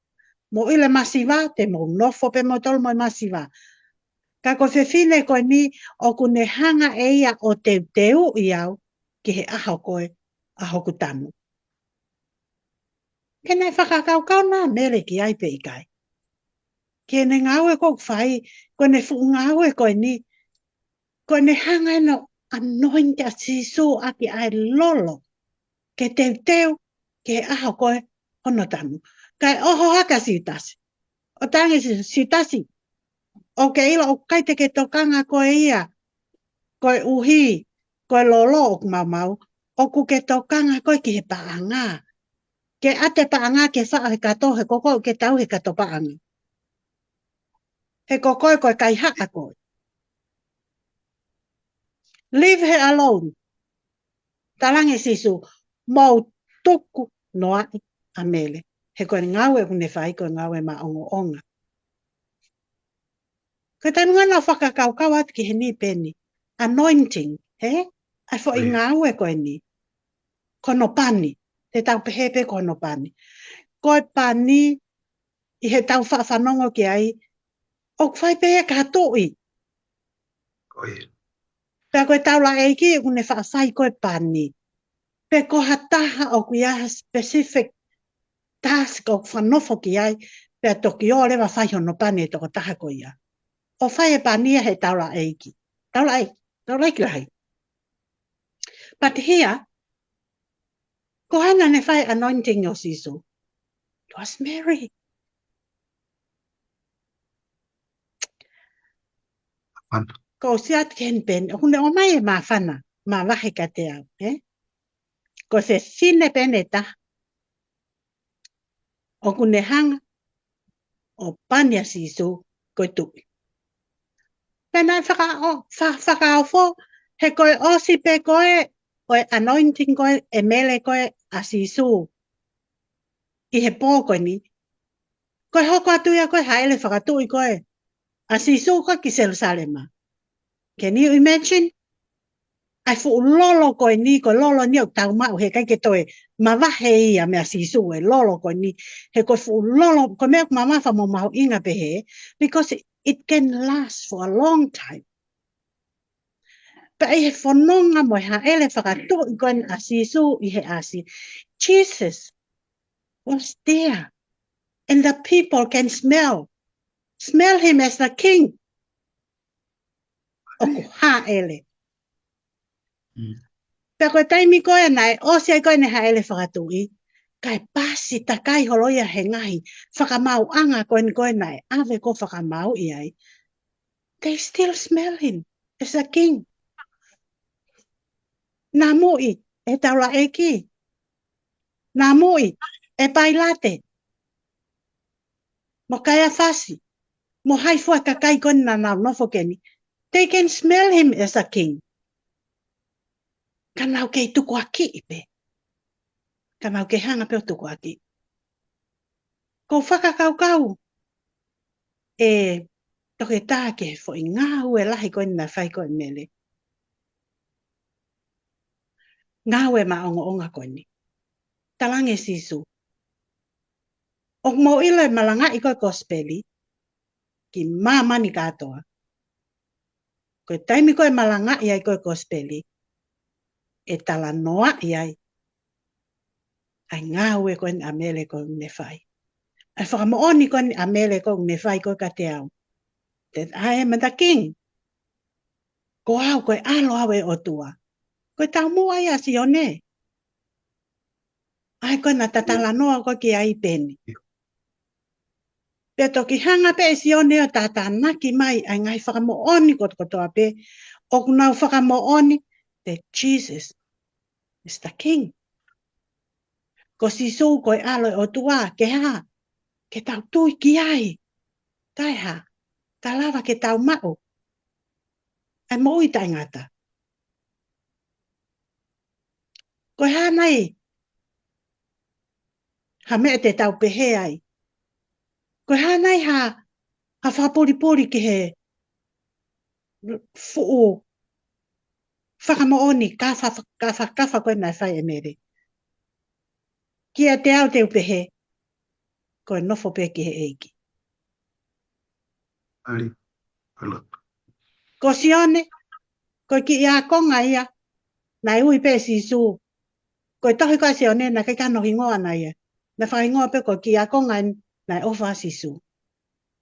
Mou ʻilo e masiva, te mou nofo pē moutolu mo e masiva. Ka ko e fefine ko eni, ʻoku ne hanga ʻe ia ʻo teuteuʻi au ki he ʻaho ko ē ʻa hoku tanu. Ke naʻe fakakaukau nai ʻa Mele ki ai pe ʻikai. Ki heʻene ngāue ko ē ʻoku fai, ko ʻene fuʻu ngāue ko eni, ko ʻene hanga ʻe ia ʻo anoint ʻa Sīsū ʻaki ʻa e lolo, ke teuteu ki he ʻaho ko ē hono tanu. Kae ʻoho hake ʻa Sītasi. ʻO talaange ʻe Sī-, Sītasi, ʻoku ke ʻilo ʻoku ʻikai te ke tokanga koe ia, koeʻuhi ko e lolo ʻoku maumau, ʻoku ke tokanga koe ki he paʻanga. Ke ʻoatu e paʻanga ke faʻo he kato, he ko koe ʻoku ke tauhi e kato paʻanga. He ko koe ko e kaihaʻa koe. Leave her alone. Talaange ʻe Sīsū, mou tuku noaʻi ʻa Mele. He ko e ngāue ʻoku ne fai ko e ngāue maʻongoʻonga. Ko e taimi naʻa ku fakakaukau atu ki heni pē eni. Anointing, hē? ʻA e foʻi ngāue ko eni. Ko hono pani. Te tau pehē pē ko hono pani. Ko e pani ʻi heʻetau faʻa fanongo ki ai, ʻoku fai pē ia ki ha tuʻi. Pea ko e taulaʻeiki ʻoku ne faʻa fai ko e pani. Pe ko ha taha ʻoku ʻi ai ha specific task ʻoku faʻa nofo ki ai, pea toki ō leva fai hono pani e tokotaha ko ia. ʻO fai e pani ia he taulaʻeiki. Taulaʻeiki, taulaʻeiki lahi. But here, ko hai naʻa ne fai anointing ʻo Sīsū? It was Mary. Ko u sio atu ki heni pē eni, ʻoku ne ʻomai e māfana, mavahe kiate au, ē? Ko e fefine pē eni ʻe taha ʻoku ne hanga ʻo pani ʻa Sīsū ko e tuʻi. Pea naʻe fakaʻo-, fa-, fakaofo, he ko e ʻosi pē ko ē ʻo e anointing ko ē ʻe Mele ko ē ʻa Sīsū ʻi he pō ko eni. Ko e hoko atu ia ko e hāʻele fakatuʻi ko ē ʻa Sīsū ko ē ki Selusalema. Can you imagine? ʻAi fuʻu lolo ko eni, ko e lolo ni ʻoku tau maʻu he ʻikai ke toe mavahe ia meia Sīsū e lolo ko eni. He ko e fuʻu lolo, ko e meʻa ʻoku mamafa mo mahuʻinga pehē, because it, it can last for a long time. Pea ʻi he fononga mo e hāʻele fakatuʻi ko ē ʻa Sīsū ʻi he ʻasi, Jesus was there. And the people can smell, smell him as the king. ʻOku hāʻele. Mm. Pea ko e taimi ko ē naʻe ʻosi ai ko ē ʻene hāʻele fakatuʻi, kae pasi takai holo ia he ngaahi fakamaauʻanga ko eni ko ē naʻe ʻave ko ē ʻo fakamāuʻi ai. They still smell him as a king. Naʻa muʻi ʻe he taulaʻeiki. Naʻa muʻi ʻe Pailate. Mo Kaiafasi. Mo hai fua kakai ko ē naʻa nau nofo ki heni. They can smell him as a king. Ka nau kei tukuakiʻi pē. Ka nau kei hanga pē ʻo tukuakiʻi. Ko u fakakaukau ē, toketā ki he foʻi ngāue lahi ko eni naʻe fai ko ē ʻe Mele. Ngāue maʻongoʻonga ko eni. Talaange ʻe Sīsū, ʻoku mou ʻilo ʻe malangaʻi ko ē kosipeli ki māmani kātoa. Ko e taimi ko ē ʻe malangaʻi ai ko ē kosipeli, ʻe talanoaʻi ai ʻa e ngāue ko eni ʻa Mele ko ē ʻoku ne fai. ʻA e fakamoʻoni ko eni ʻa Mele ko ē ʻoku ne fai ko ē kiate au, that I am the king. Ko au ko e ʻAlo au ʻo e ʻOtua. Ko e taumuʻa ia ʻa Sione. ʻA ia ko ē naʻa ta talanoa ko ē ki ai pē eni. Pea toki hanga pē ʻe Sione ʻo tātānaki mai ʻa e ngaahi fakamoʻoni kotokotoa pē ʻoku nau fakamoʻoni that Jesus is the king. Ko Sīsū ko e ʻAlo ʻo e ʻOtua, ke hā? Ke tau tui ki ai. Kae hā? Ka lava ke tau maʻu ʻa e moʻui taʻengata. Ko e hā nai ha meʻa te tau pehē ai? Ko e hā nai ha, ha fakapulipuli ki he fuʻu fakamoʻoni kafa, kafa, kafa ko ē naʻe fai ʻe Mele? Kiate au te u pehē, ko e nofo pē ki he ʻEiki. ʻAli, ʻalu. Ko Sione, ko e kiʻi ākonga ia, naʻe ui pē ʻe Sīsū. Ko e tohi ko ē ʻa Sione, naʻe ʻikai ke ʻi ai hano hingoa ʻana ia. Naʻe fakahingoa pē ko e kiʻi ākonga naʻe ʻofa ʻa Sīsū.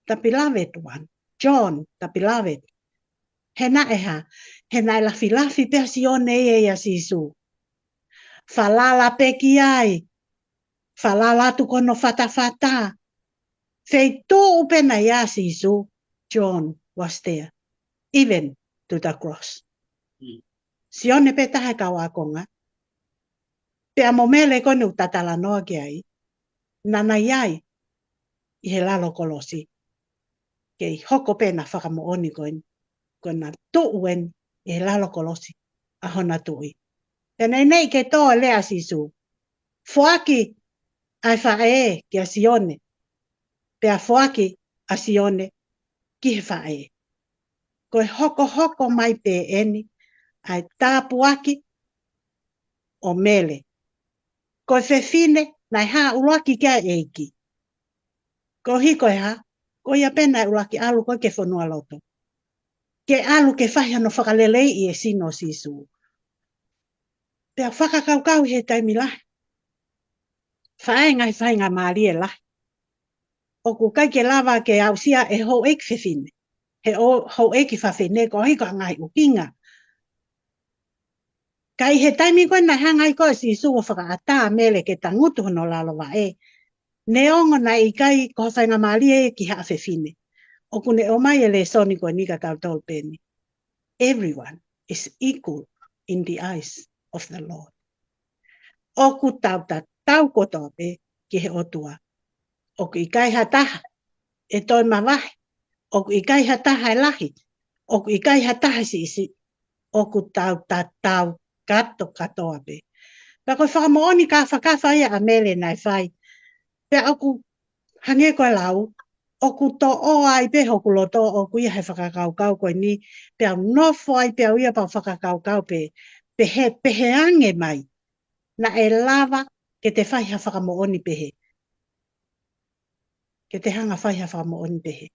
The beloved one, John, the beloved. He naʻe hā, he naʻe lafilafi pē ʻa Sione ia ʻia Sīsū. Falala pē ki ai, falala atu ki hono fatafata. Feituʻu pē naʻe ʻi ai ʻa Sīsū, John was there, even to the cross. Mm. Sione pē taha e kau ākonga. Pea mo Mele ko eni ʻoku ta talanoa ki ai, naʻa na ʻi ai ʻi he lalo kolosi. Kei hoko pē ʻena fakamoʻoni ko eni, ko ʻena tuʻu eni ʻi he lalo kolosi ʻa hona tuʻi. Pea naʻe ʻikai ke tō e lea ʻa Sīsū, foaki ʻa e faʻē kia Sione. Pea foaki ʻa Sione ki he faʻē. Ko e hokohoko mai pē eni ʻa e tāpuaki ʻo Mele. Ko e fefine naʻe hā ʻuluaki ki ai e ʻEiki. Koeʻuhi ko e hā, ko ia pē naʻe ʻuluaki ʻalu ko ē ki he fonualoto. Ke ʻalu ke fai hano fakaleleiʻi e sino ʻo Sīsū. Pea fakakaukau he taimi lahi, fai e ngaahi faingamālie lahi, ʻoku ʻikai ke lava ke aʻusia ʻe he houʻeiki fefine, he ʻo, houʻeiki fafine koeʻuhi ko e ngaahi ʻuhinga. Ka ʻi he taimi ko ē naʻe hanga ai ko ē ʻe Sīsū ʻo fakaʻatā ʻa Mele ke tangutu hono lalo vaʻe, neongo naʻe ʻikai ko ha faingamālie ia ki haʻa fefine, ʻOku ne ʻomai e lēsoni ko eni kia tautolu pē eni. Everyone is equal in the eyes of the Lord. ʻOku tau tatau kotoa pē ki he ʻOtua. ʻOku ʻikai ha taha ʻe toe mavahe. ʻOku ʻikai ha taha ʻe lahi. ʻOku ʻikai ha taha ʻe siʻisiʻi. ʻOku tau tatau kato katoa pē. Pea ko e fakamoʻoni kāfakafa ia ʻa Mele naʻe fai. Pea ʻoku hangē ko e lau, ʻoku toʻo ai pē hoku loto ʻoku ʻi he fakakaukau ko eni, pea u nofo ai pē au ia pea u fakakaukau pē, pehē, pehē ange mai. Naʻe lava ke te fai ha fakamoʻoni pehē. Ke te hanga fai ha fakamoʻoni pehē.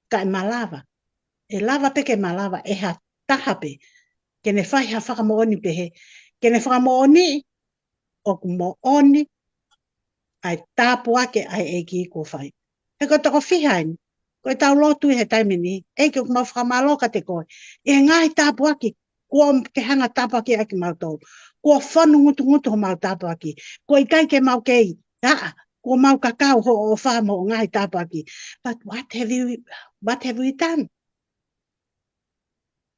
Ka ʻe malava. ʻE lava pē ke malava ʻe ha taha pē. Ke ne fai ha fakamoʻoni pehē. Ke ne fakamoʻoni ʻoku moʻoni ʻa e tāpuaki ʻa e ʻEiki kuo fai. He ko e toko fiha eni, ko ʻetau lotu ʻi he taimi ni, ʻEiki ʻoku mau fakamālō kiate koe. ʻI he ngaahi tāpuaki, kuo ke hanga tāpuakiʻi ʻaki kimautolu. Kuo fonu ngutungutu homau tāpuaki. Kuo ʻikai ke mau kei, ʻaʻa, kuo mau kakau hoʻo ʻofa mo hoʻo ngaahi tāpuaki. But what have you, what have we done?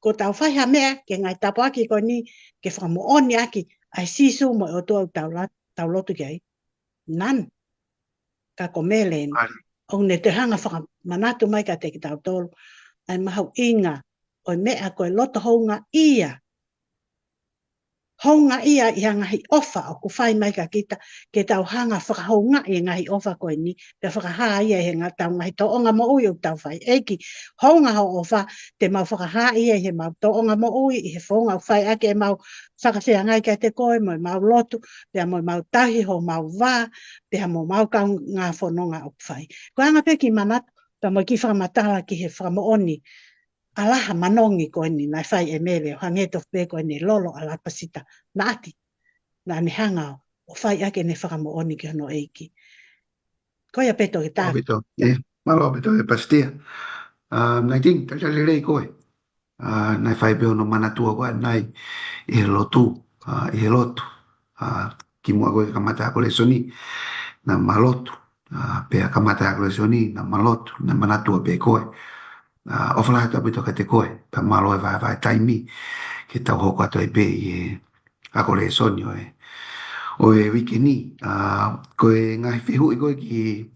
Ko ʻetau fai ha meʻa ke ngaahi tāpuaki ko eni ke fakamoʻoni ʻaki ʻa e Sīsū mo e ʻOtua ʻoku tau la-, tau lotu ki ai. None. Ka ko Mele eni. ʻOku ne toe hanga fakamanatu mai kiate kitautolu ʻa e mahuʻinga ʻo e meʻa ko e loto houngaʻia. Houngaʻia ʻi he ngaahi ʻofa ʻoku fai mai kia kita, ke tau hanga fakahoungaʻi e ngaahi ʻofa ko eni, pea fakahā ia ʻi he ngaahi, ʻetau ngaahi tōʻonga moʻui ʻoku tau fai. ʻEiki, hounga hoʻo ʻofa, te mau fakahā ia ʻi heʻemau tōʻonga moʻui, ʻi he founga ʻoku fai ʻaki ʻemau fakafeangai kiate koe, mo ʻemau lotu, pea mo ʻemau tauhi homau vā, pea mo ʻemau kaungā fononga ʻoku fai. Ko e anga pē kiʻi manatu, pea mo e kiʻi fakamatala ki he fakamoʻoni ʻa Laha Manongi ko eni naʻe fai ʻe Mele ʻo hangē tofu pē ko eni lolo ʻa Lapasita. Naʻa ti, naʻa ne hanga ʻo fai ʻaki ʻene fakamoʻoni ki hono ʻEiki. Ko ia pē Toketā. Mālō ʻaupito, ē, mālō ʻaupito ē Pasitia. ʻA, Naiting, talitali lelei koe. ʻA, naʻe fai pē hono manatua koe ʻanenai ʻi he lotu, ʻa, ʻi he lotu. ʻA, kimuʻa ko ē ke kamata ʻa e ako lēsoni, naʻa ma lotu. ʻA, pea kamata ʻa e ako lēsoni, naʻa ma lotu, naʻe manatua pē koe. ʻA, ʻofa lahi atu ʻaupito kiate koe, pea mālō e vaevae taimi, ke tau hoko atu ai pē ʻi he ako lēsoni ʻo e, ʻo e uike ni. ʻA, ko e ngaahi fehuʻi ko ē ki,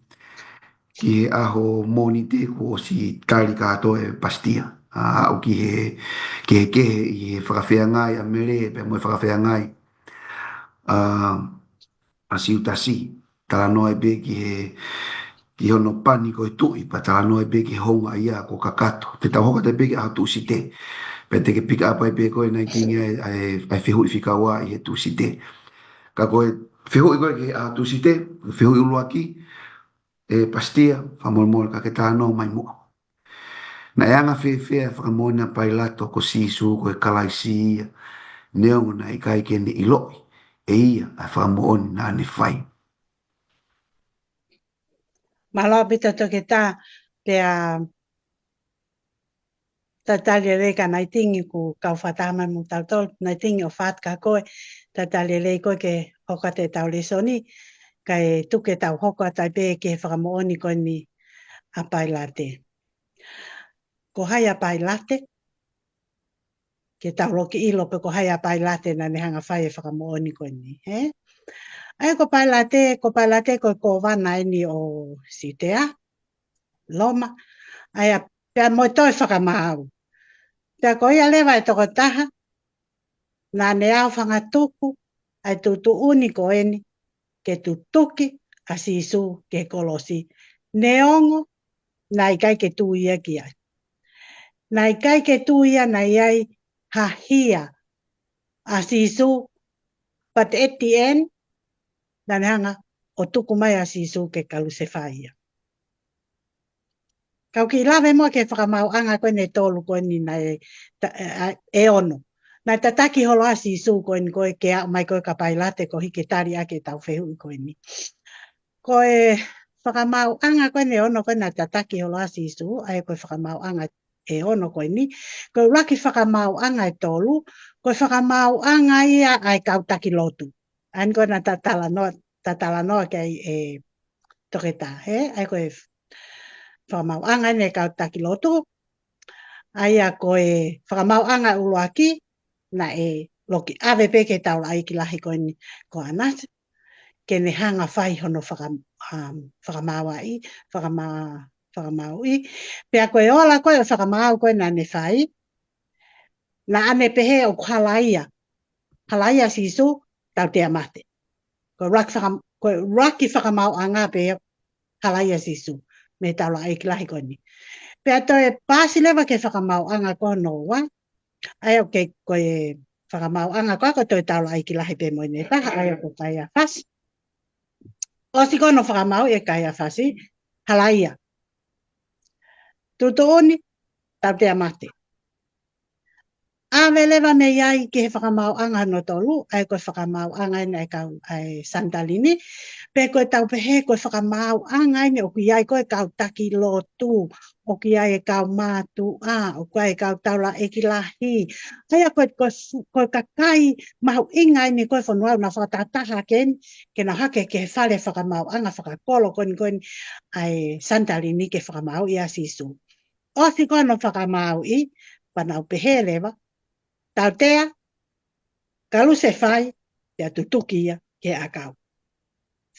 ki he ʻaho Mōnite kuo ʻosi tali kātoa ʻe Pasitia. ʻA, aʻu ki he, ki he kehe ʻi he fakafeangai ʻa Mele, pea mo e fakafeangai ʻa, ʻa Siutasi. Talanoa ai pē ki he, ki hono pani ko e tuʻi, pea talanoa ai pē ki he houngaʻia kuo kakato. Te tau hoko atu ai pē ki he ʻaho Tūsite. Pea te ke pick up ai pē ko ē Naiting ʻa e, ʻa e, ʻa e fehuʻi fika ua ʻi he Tūsite. Ka ko e fehuʻi ko ē ki he ʻaho Tūsite, fehuʻi ʻuluaki, ē Pasitia, fakamolemole ka ke talanoa mai muʻa. Naʻe anga fēfē ʻa e fakamoʻoni ʻa Pailato ko Sīsū ko e Kalaisi ia, neongo naʻe ʻikai ke ne ʻiloʻi ʻe ia ʻa e fakamoʻoni naʻa ne fai? Mālō ʻaupito Toketā, pea talitali lelei kia Naiting ʻoku kau fakataha mai mo tautolu, Naiting ʻofa atu kia koe, talitali lelei koe ke hoko atu ʻetau lēsoni, kae tuku ke tau hoko atu ai pē ki he fakamoʻoni ko eni ʻa Pailate. Ko hai ʻa Pailate? Ke tau ʻiloʻi pē ko hai ʻa Pailate naʻa ne hanga fai e fakamoʻoni ko eni, hē? ʻA ia ko Pailate, ko Pailate ko e kōvana eni ʻo Siutea, Loma. ʻA ia pea mo e toe fakamaau. Pea ko ia leva e tokotaha naʻa ne ʻaofangatuku ʻa e tuʻutuʻuni ko eni ke tutuki ʻa Sīsū ki he kolosi. Neongo naʻe ʻikai ke tui ia ki ai. Naʻe ʻikai ke tui ia naʻe ʻi ai ha hia ʻa Sīsū, but at the end, naʻa ne hanga ʻo tuku mai ʻa Sīsū ke kalusefai ia. Kau kiʻi lave muʻa ki he fakamaauʻanga ko eni ʻe tolu ko eni naʻe ta-, ʻe, ʻe ono. Naʻe tataki holo ʻa Sīsū ko eni ko ē ke aʻu mai ko ē kia Pailate koeʻuhi ke tali ʻaki ʻetau fehuʻi ko eni. Ko e fakamaauʻanga ko eni ʻe ono ko ē naʻe tataki holo ʻa Sīsū, ʻa ia ko e fakamaauʻanga ʻe ono ko eni. Ko e ʻuluaki fakamaauʻanga ʻe tolu, ko e fakamaauʻanga ia ʻa e kau taki lotu. ʻA eni ko ē naʻa ta talanoa, ta talanoa ki ai ʻe Toketā, hē? ʻA ia ko e fakamaauʻanga ʻeni ʻa e kau taki lotu. ʻA ia ko e fakamaauʻanga ʻuluaki, naʻe loki ʻave pē ki he taulaʻeiki lahi ko eni ko ʻAnasi, ke ne hanga fai hono faka-, um, fakamaauʻi, fakama-, fakamaauʻi. Pea ko e ola ko ē ʻo e fakamaau ko ē naʻa ne fai, naʻa ne pehē ʻoku halaia. Halaia Sīsū, tautea mate. Ko e ʻuluaki faka-, ko e ʻuluaki fakamaauʻanga pē, halaia Sīsū mei he taulaʻeiki lahi ko eni. Pea toe paasi leva ki he fakamaauʻanga ko hono ua, ʻa ia ko e, ko e fakamaauʻanga ko ē ko e toe taulaʻeiki lahi pē mo ʻene taha, ʻa ia ko Kaiafasi. ʻOsi ko ē hono fakamaauʻi ʻe Kaiafasi, halaia. Tuʻutuʻuni, tautea mate. ʻAve leva mei ai ki he fakamaauʻanga hono tolu, ʻa ia ko e fakamaauʻanga ʻeni ʻa e kau, ʻa e Sanitaline, pe ko e tau pehē ko e fakamaauʻanga ʻeni ʻoku ʻi ai ko ē kau taki lotu, ʻoku ʻi ai e kau mātuʻa, ʻoku ʻi ai e kau taulaʻeiki lahi. ʻA ia ko e, ko e fu-, ko e kakai mahuʻinga ʻeni ko ē ʻo e fonua ʻoku nau fakatahataha hake ʻeni, ke nau hake ki he fale fakamaauʻanga fakakolo ko eni ko eni ʻa e Sanitaline ke fakamaauʻi ʻa Sīsū. ʻOsi ko ē hono fakamaauʻi, pea nau pehē leva, tautea, kalusefai, pea tutuki ia ki he ʻakau.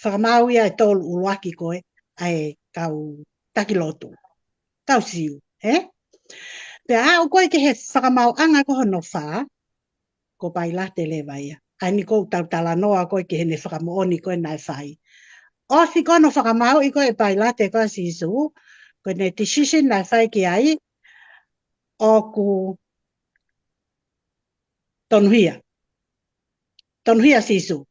Fakamaau ia ʻe tolu ʻuluaki ko ē ʻa e kau taki lotu. Kau Siu, ē? Pea aʻu ko ē ki he fakamaauʻanga ko hono fā, ko Pailate leva ia. ʻA eni ʻoku tau talanoa ko ē ki heʻene fakamoʻoni ko ē naʻe fai. ʻOsi ko ē hono fakamaauʻi ko ē ʻe Pailate ko ē ʻa Sīsū, ko ʻene decision naʻe fai ki ai, ʻoku tonuhia. Tonuhia Sīsū.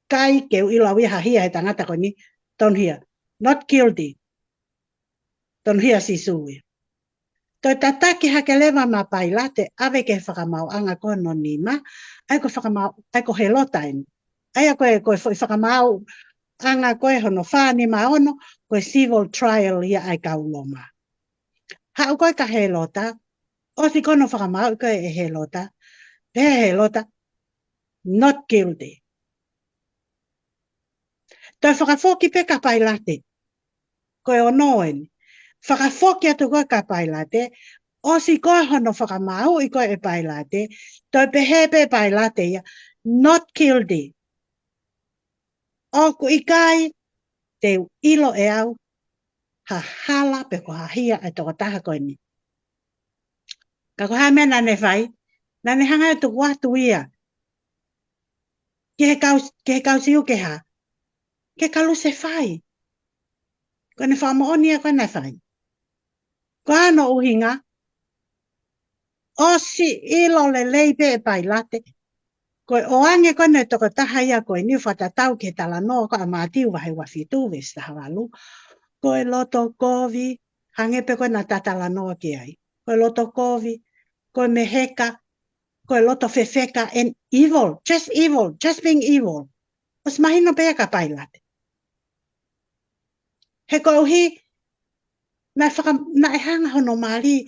ʻIkai ke u ʻilo au ia ha hia he tangata ko eni, tonuhia. Not guilty. Tonuhia Sīsū ia. Toe tataki hake leva mai ʻa Pailate, ʻave ki he fakamaauʻanga ko hono nima, ʻa ia ko e fakamaau-, ʻa ia ko Hēlota ʻeni. ʻA ia ko e, ko e foʻi fakamaauʻanga ko ē hono fā, nima, ono, ko e civil trial ia ʻa e kau Loma. Haʻu ko ē kia Hēlota, ʻosi ko ē hono fakamaauʻi ko ē ʻe Hēlota, pehē ʻe Hēlota, not guilty. Toe fakafoki pē kia Pailate. Ko e ono ʻeni. Fakafoki atu ko ē kia Pailate, ʻosi ko ē hono fakamaauʻi ko ē ʻe Pailate, toe pehē pē ʻe Pailate ia, not guilty. ʻOku ʻikai te u ʻilo ʻe au ha hala pe ko ha hia ʻa e tokotaha ko eni. Ka ko e hā e meʻa naʻa ne fai, naʻa ne hanga ʻo tuku atu ia ki he kau, ki he kau Siu ke hā, ke kalusefai. Ko ʻene fakamoʻoni ia ko ē naʻe fai. Ko hono ʻuhinga, ʻosi ʻilo lelei pē ʻe Pailate, ko e ʻoange ko ē ʻa e tokotaha ia ko eni, fakatatau ki he talanoa ko ē ʻa Mātiu vahe ua fitu veesi taha valu, ko e loto kovi, hangē pē ko ē naʻa ta talanoa ki ai. Ko e loto kovi, ko e meheka, ko e loto fefeka and evil, just evil, just being evil. ʻOsi mahino pē ia kia Pailate. He koeʻuhi, naʻe faka-, naʻe hanga hono mali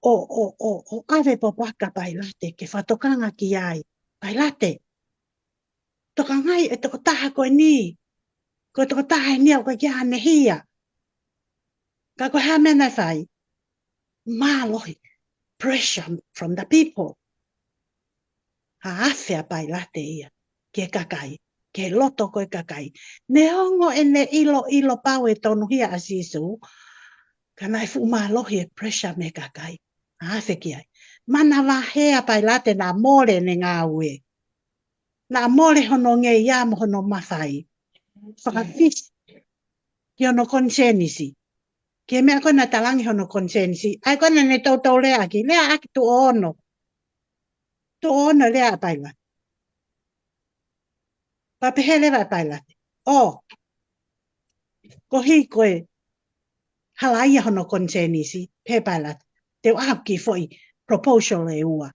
ʻo, ʻo, ʻo, ʻo ʻave pōpoaki kia Pailate ke fakatokanga ki ai. Pailate, tokangaʻi e tokotaha ko eni. Ko e tokotaha eni ʻoku ʻikai ke ʻi ai haʻane hia. Ka ko e hā e meʻa naʻe fai? Mālohi, pressure from the people. Haʻu ʻa Pailate ia ki he kakai, ki he loto ko ē ʻo e kakai. Neongo ʻene ʻiloʻilo pau e tonuhia ʻa Sīsū, ka naʻe fuʻu mālohi e pressure mei he kakai. Haʻu ki ai. Manavahē ʻa Pailate, naʻa mole ʻene ngāue. Naʻa mole hono ngeia mo hono mafai. Fakafisi ki hono konisēnisi. Ki he meʻa ko ē naʻe talaange hono konisēnisi. ʻA ia ko ē naʻa ne toutou leaʻaki, leaʻaki tuʻo ono. Tuʻo ono lea ʻa Pailate. Pea pehē leva ʻe Pailate, ʻo, koeʻuhi ko e halaia hono konisēnisi, pehē ʻe Pailate, te u ʻai ha kiʻi foʻi proposal ʻe ua.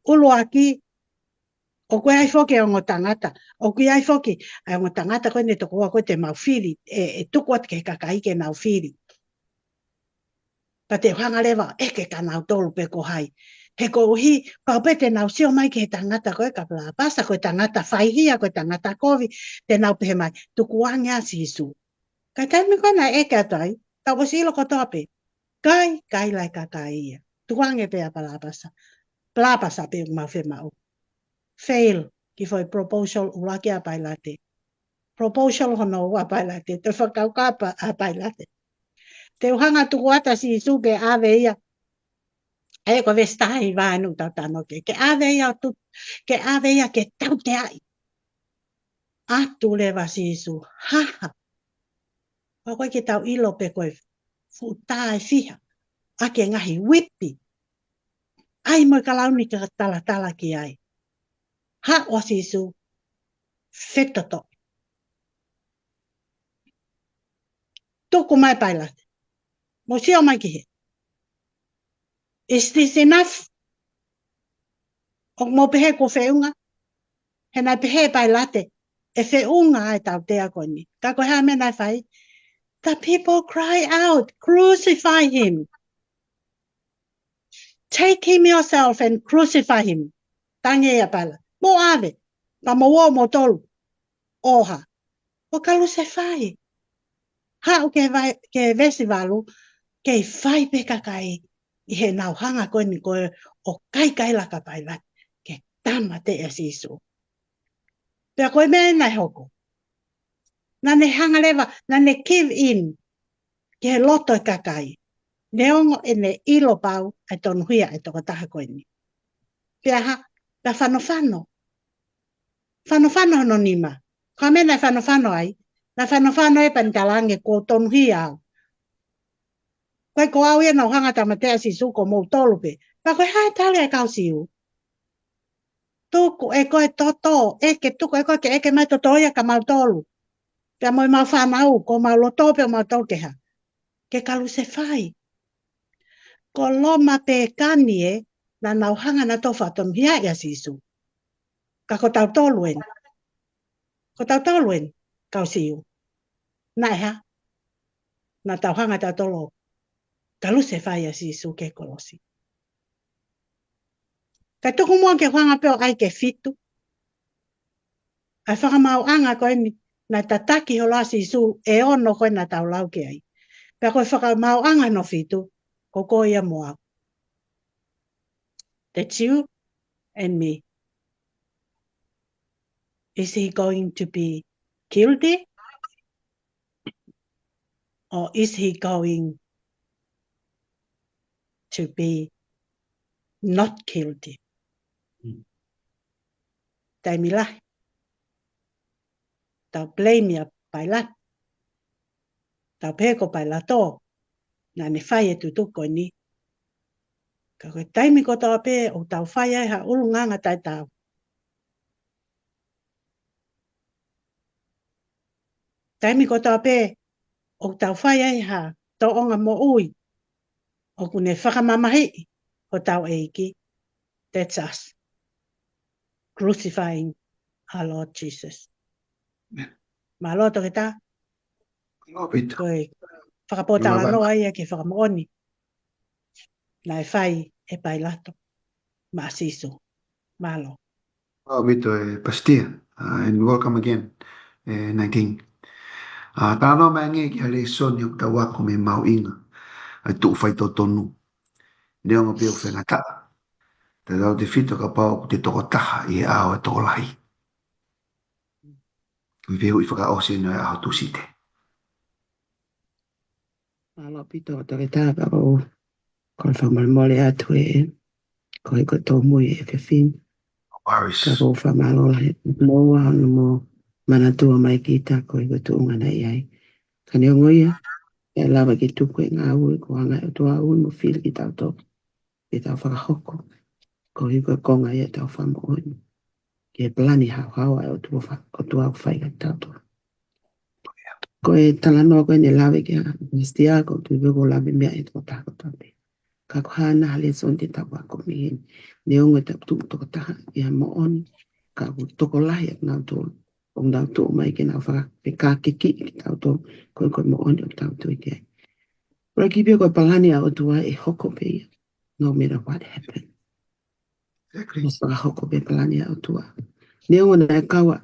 ʻUluaki, ʻoku ʻi ai foki e ongo tangata, ʻoku ʻi ai foki ʻa e ongo tangata ko eni ʻe toko ua ko ē te mau fili, ʻe, ʻe tuku atu ki he kakai ke nau fili. Pea te u hanga leva ʻo ʻeke kia nautolu pe ko hai. He koeʻuhi, pau pē te nau sio mai ki he tangata ko ē kia Palāpasa, ko e tangata faihia, ko e tangata kovi, te nau pehē mai, tukuange ʻa Sīsū. Ka ko e taimi ko ē naʻe ʻeke atu ai, Tau ʻosi ʻilo kotoa pē. Kai, kai lai kakai ia. Tukuange pē ʻa Palapasa. Palapasa pē ʻoku mau fiemaʻu. Fail. Ki foʻi proposal ʻuluaki ʻa Pailate. Proposal hono ua ʻa Pailate. Te fakakaukau ʻa Pailate. Te u hanga tuku atu ʻa Sīsū ke ʻave ia. ʻE ko e veesi taha hiva ʻoku tau talanoa ki ai. Ke ʻave ia ʻo tu-, ke ʻave ia ke tauteaʻi. ʻAtu leva Sīsū. Haha. Pea ko e ke tau ʻilo pē ko e fuʻu tā ʻe fiha. ʻA e ngaahi uipi. ʻAi mo e kalauni ka talatala ki ai. Haʻu ʻa Sīsū. Fetoto. Tuku mai Pailate. Mou sio mai ki hē. Is this enough? ʻOku mou pehē kuo feʻunga? He naʻe pehē Pailate, ʻe feʻunga ʻa e tautea ko eni. Ka ko e hā e meʻa naʻe fai? The people cry out, "Crucify him. Take him yourself and crucify him." Tangi ʻa Pailate. Mou ʻave. Ka mou ō moutolu. ʻO hā? ʻO kalusefai. Haʻu ki he vai-, ki he veesi valu, kei fai pē kakai ʻi heʻenau hanga ko eni ko ē ʻo kaikaila kia Pailate, ke tāmateʻi ʻa Sīsū. Pea ko e meʻa naʻe hoko. Naʻa ne hanga leva, naʻa ne give in ki he loto ʻo e kakai. Neongo ʻene ʻilo pau ʻa e tonuhia ʻa e tokotaha ko eni. Pea hā, pea fanofano. Fanofano hono nima. Ko e meʻa naʻe fanofano ai, naʻe fanofano ē pea ne talaange kuo u tonuhia au. Ko e ko au ia naʻa ku hanga tāmateʻi ʻa Sīsū ko moutolu pē. Pea ko e hā e tali ʻa e kau Siu? Tuku ʻe koe toto, ʻeke tuku ʻe koe ke ʻeke mai toto ia kia mautolu. Pea mo ʻemau fānau, ko homau loto pē ʻo mautolu ke hā. Ke kalusefai. Ko Loma pē kani ē, naʻa nau hanga nautolu ʻo fakatonuhiaʻi ʻa Sīsū. Ka ko tautolu eni. Ko tautolu eni, kau Siu. Naʻe hā, naʻa tau hanga tautolu ʻo kalusefai ʻa Sīsū ki he kolosi. Kae tuku muʻa ke u hanga pē ʻo ʻai ke fitu. ʻA e fakamaauʻanga ko eni, naʻe tataki holo ʻa Sīsū ʻe ono ko ē naʻa tau lau ki ai. Pea ko e fakamaauʻanga hono fitu, ko koe ia mo au. That's you and me. Is he going to be guilty? Or is he going to be not guilty? Mm. Taimi lahi. Tau blame ʻa Pailate. Tau pehē ko Pailato naʻa ne fai e tuʻutuʻuni ko eni. Ka ko e taimi kotoa pē ʻoku tau fai ai ha ʻulungaanga taʻetaau. Taimi kotoa pē ʻoku tau fai ai ha tōʻonga moʻui ʻoku ne fakamamahiʻi hotau ʻEiki. That's us crucifying our Lord Jesus. Mālō toketā. Mālō ʻaupito. Ko e fakapōtalanoa ia ki he fakamoʻoni naʻe fai ʻe Pailato maʻa Sīsū. Mālō. Mālō ʻaupito e Pasitia, uh, and welcome again, e Nineteen. Uh, talanoa mai angē ki ha lēsoni ʻoku tau ako mei he mahuʻinga ʻa e tuʻu faitotonu. Neongo pē ʻoku faingataʻa, tautautefito kapau ʻoku te tokotaha ʻi he ʻao ʻo e tokolahi. Ko e fehuʻi fakaʻosi eni ʻo e ʻaho Tūsite. Mālō ʻaupito toketā, pea ʻoku ou kole fakamolemole atu ē, ko e ko e tōmui e fefine. No worries. Ka ʻoku ou fakamālō lahi ʻi hoʻomou manatua mai kita ko e ko e tuʻunga naʻe ʻi ai. Ka neongo ia, ʻe lava ke tuku e ngāue ko e anga ʻo e ʻOtua ʻoku ui mo fili kitautolu ke tau fakahoko. Koeʻuhi ko e konga ia ʻetau fakamoʻoni ki he palani haohaoa ʻa e ʻOtua fa-, ʻOtua ʻoku fai kiate kitautolu. Ko e talanoa ko eni naʻe lave ki ai ʻa Pasitia, ʻoku ou tui pē ʻoku lave meʻa ʻi he tokotaha kotoa pē. Ka ko e hā nai ha lēsoni te tau ako mei heni? Neongo ʻetau tuʻu tokotaha ʻi he moʻoni, ka ʻoku tokolahi ʻa kinautolu ʻoku nau tuʻu mai ke nau fakafekākikiʻi kitautolu, ko e ko e moʻoni ʻoku tau tui ki ai. Ua ki pē ko e palani ʻa e ʻOtua ʻe hoko pē ia, no matter what happen. Exactly. ʻOku fakahoko pē palani ʻa e ʻOtua. Neongo naʻe kau ʻa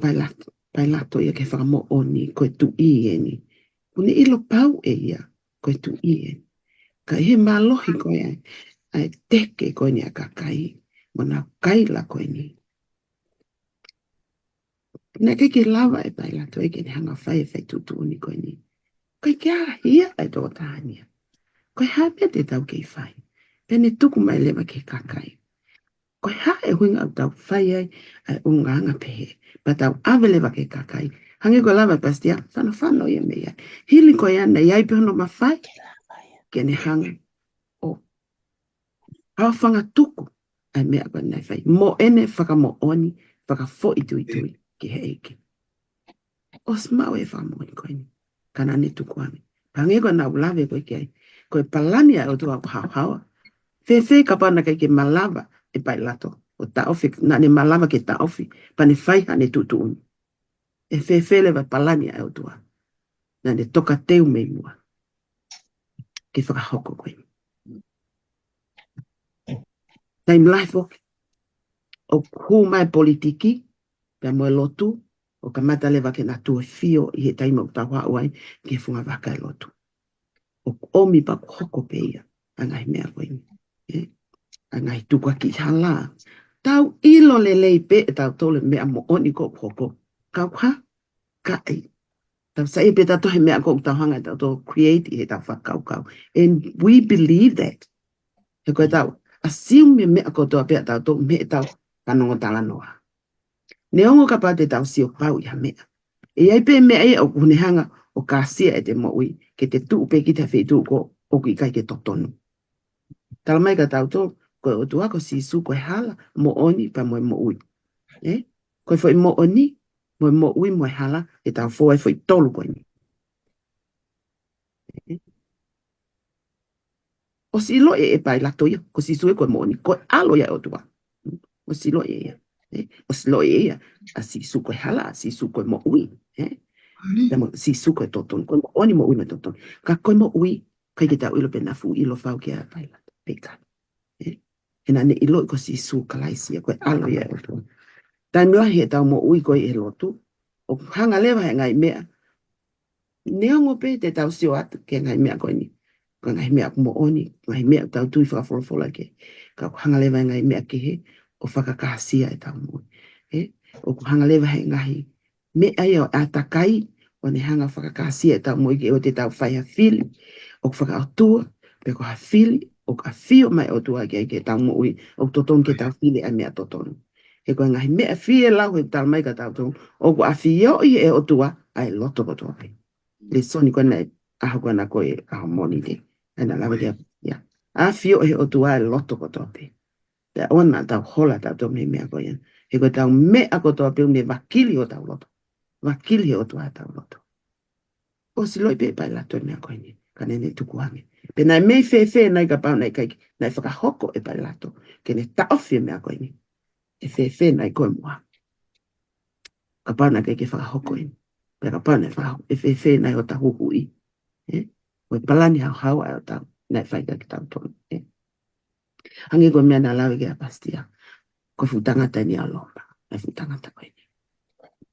Pailato, Pailato ia ke fakamoʻoni ko e tuʻi eni. ʻOku ne ʻilo pau ʻe ia ko e tuʻi eni. Ka ʻi he mālohi ko ē ʻa e teke ko eni ʻa e kakai, mo ʻenau kaila ko eni, naʻe ʻikai ke lava ʻe Pailato ia ke ne hanga ʻo fai e fai tuʻutuʻuni ko eni. ʻIkai ke ʻaʻahi ia ʻa e tokotaha ni ia. Ko e hā e meʻa te tau kei fai? Pea ne tuku mai leva ki he kakai. Ko e hā e ʻuhinga ʻoku tau fai ai ʻa e ʻulungaanga pehē? Pea tau ʻave leva ki he kakai. Hangē ko e lave ʻa Pastia, fanofano ia mei ai. Hili ko ia naʻe ʻi ai pē hono mafai ke ne hanga ʻo haofanga tuku ʻa e meʻa ko ē naʻe fai. Mo ʻene fakamoʻoni, fakafoʻituitui ki he ʻEiki. ʻOsi maʻu e fakamoʻoni ko eni. Ka naʻa ne tukuange. Pea hangē ko ʻenau lave ko ē ki ai. Ko e palani ʻa e ʻOtua ʻoku haohaoa. Fēfē kapau naʻe ʻikai ke malava ʻe Pailato ʻo taʻofi, naʻa ne malava ke taʻofi, pea ne fai haʻane tuʻutuʻuni? ʻE fēfē leva e palani ʻa e ʻOtua? Naʻa ne toka teu mei muʻa ke fakahoko ko eni. Taimi lahi foki, ʻoku hū mai e politiki, pea mo e lotu, ʻo kamata leva ke na tuʻu e fio ʻi he taimi ʻoku tau haʻu ai ki he funga vaka e lotu. ʻOku ʻomi pea ʻoku hoko pē ia ʻa e ngaahi meʻa ko eni. ʻE, ʻa e ngaahi tukuakiʻi hala. Tau ʻilo lelei pē ʻe tautolu e meʻa moʻoni ʻoku hoko. Ka ʻoku hā? ʻIkai. Tau saiʻia pē tautolu he meʻa ʻoku tau hanga ʻe tautolu ʻo create ʻi heʻetau fakakaukau. And we believe that. He ko ʻetau assume e meʻa kotoa pē ʻa tautolu mei heʻetau fanongo talanoa. Neongo kapau te tau sio pau ʻi ha meʻa, ʻe ʻi ai pē meʻa ia ʻoku ne hanga ʻo kāsia ʻete moʻui, ke te tuʻu pē kita he feituʻu ko ē ʻoku ʻikai ke totonu. Talamai kia tautolu, ko e ʻOtua ko Sīsū ko e hala, moʻoni pea mo e moʻui. ʻE? Ko e foʻi moʻoni, mo e moʻui, mo e hala, ʻe tau fou ai foʻi tolu ko eni. ʻE? ʻOsi ʻiloʻi ʻe Pailato ia, ko Sīsū ē ko e moʻoni, ko e ʻAlo ia ʻo e ʻOtua. ʻOsi ʻiloʻi ʻe ia. ʻE? ʻOsi ʻiloʻi ʻe ia ʻa Sīsū ko e hala, ʻa Sīsū ko e moʻui. ʻE? Pea mo Sīsū ko e totonu, ko e moʻoni, moʻui mo e totonu. Ka ko e moʻui, ʻikai ke tau ʻilo pe naʻe fuʻu ʻilo fau kia Pailato pe ʻikai. ʻE? He naʻa ne ʻiloʻi ko Sīsū Kalaisi ia, ko e ʻAlo ia ʻo e ʻOtua. Taimi lahi heʻetau moʻui ko ē ʻi he lotu, ʻoku hanga leva he ngaahi meʻa, neongo pē te tau sio atu ki he ngaahi meʻa ko eni, ko e ngaahi meʻa ʻoku moʻoni, ngaahi meʻa ʻoku tau tui fakafolofola ki ai, ka ʻoku hanga leva he ngaahi meʻa kehe ʻo fakakāsia ʻetau moʻui. ʻE? ʻOku hanga leva he ngaahi meʻa ia ʻo e ʻātakai, ʻo ne hanga ʻo fakakāsia ʻetau moʻui ke ʻoua te tau fai ha fili ʻoku fakaʻotua, pe ko ha fili ʻoku ʻafio mai e ʻOtua ki ai ki heʻetau moʻui, ʻoku totonu ke tau fili ʻa e meʻa totonu. He ko e ngaahi meʻa fielau he talamai kia tautolu, ʻoku ʻafioʻi ʻe he ʻOtua ʻa e loto kotoa pē. Lēsoni ko ena ʻi he ʻaho ko ena ko e ʻaho Mōnite. ʻA ia naʻa lava ke, ia. ʻAfioʻi ʻe he ʻOtua ʻa e loto kotoa pē. Pea ʻoua naʻa tau hola tautolu mei he meʻa ko ia. He ko ʻetau meʻa kotoa pē ʻoku ne vakili hotau loto. Vakili he ʻOtua hotau loto. ʻOsi ʻiloʻi pē ʻe Pailato e meʻa ko eni, ka naʻa ne tukuange. Pea naʻe mei fēfē nai kapau naʻe ʻikai, naʻe fakahoko ʻe Pailato ke ne taʻofi e meʻa ko eni? ʻE fēfē nai ko e moʻua? Kapau naʻe ʻikai ke fakahoko eni. Pea kapau naʻe fakahoko, ʻe fēfē nai hota huhuʻi? ʻE? Mo e palani haohaoa ʻa hotau, naʻe fai kia kitautolu. ʻE? Hangē ko e meʻa naʻa lave ki ai ʻa Pastia. Ko e fuʻu tangata eni ʻa Loma. Ko e fuʻu tangata ko eni.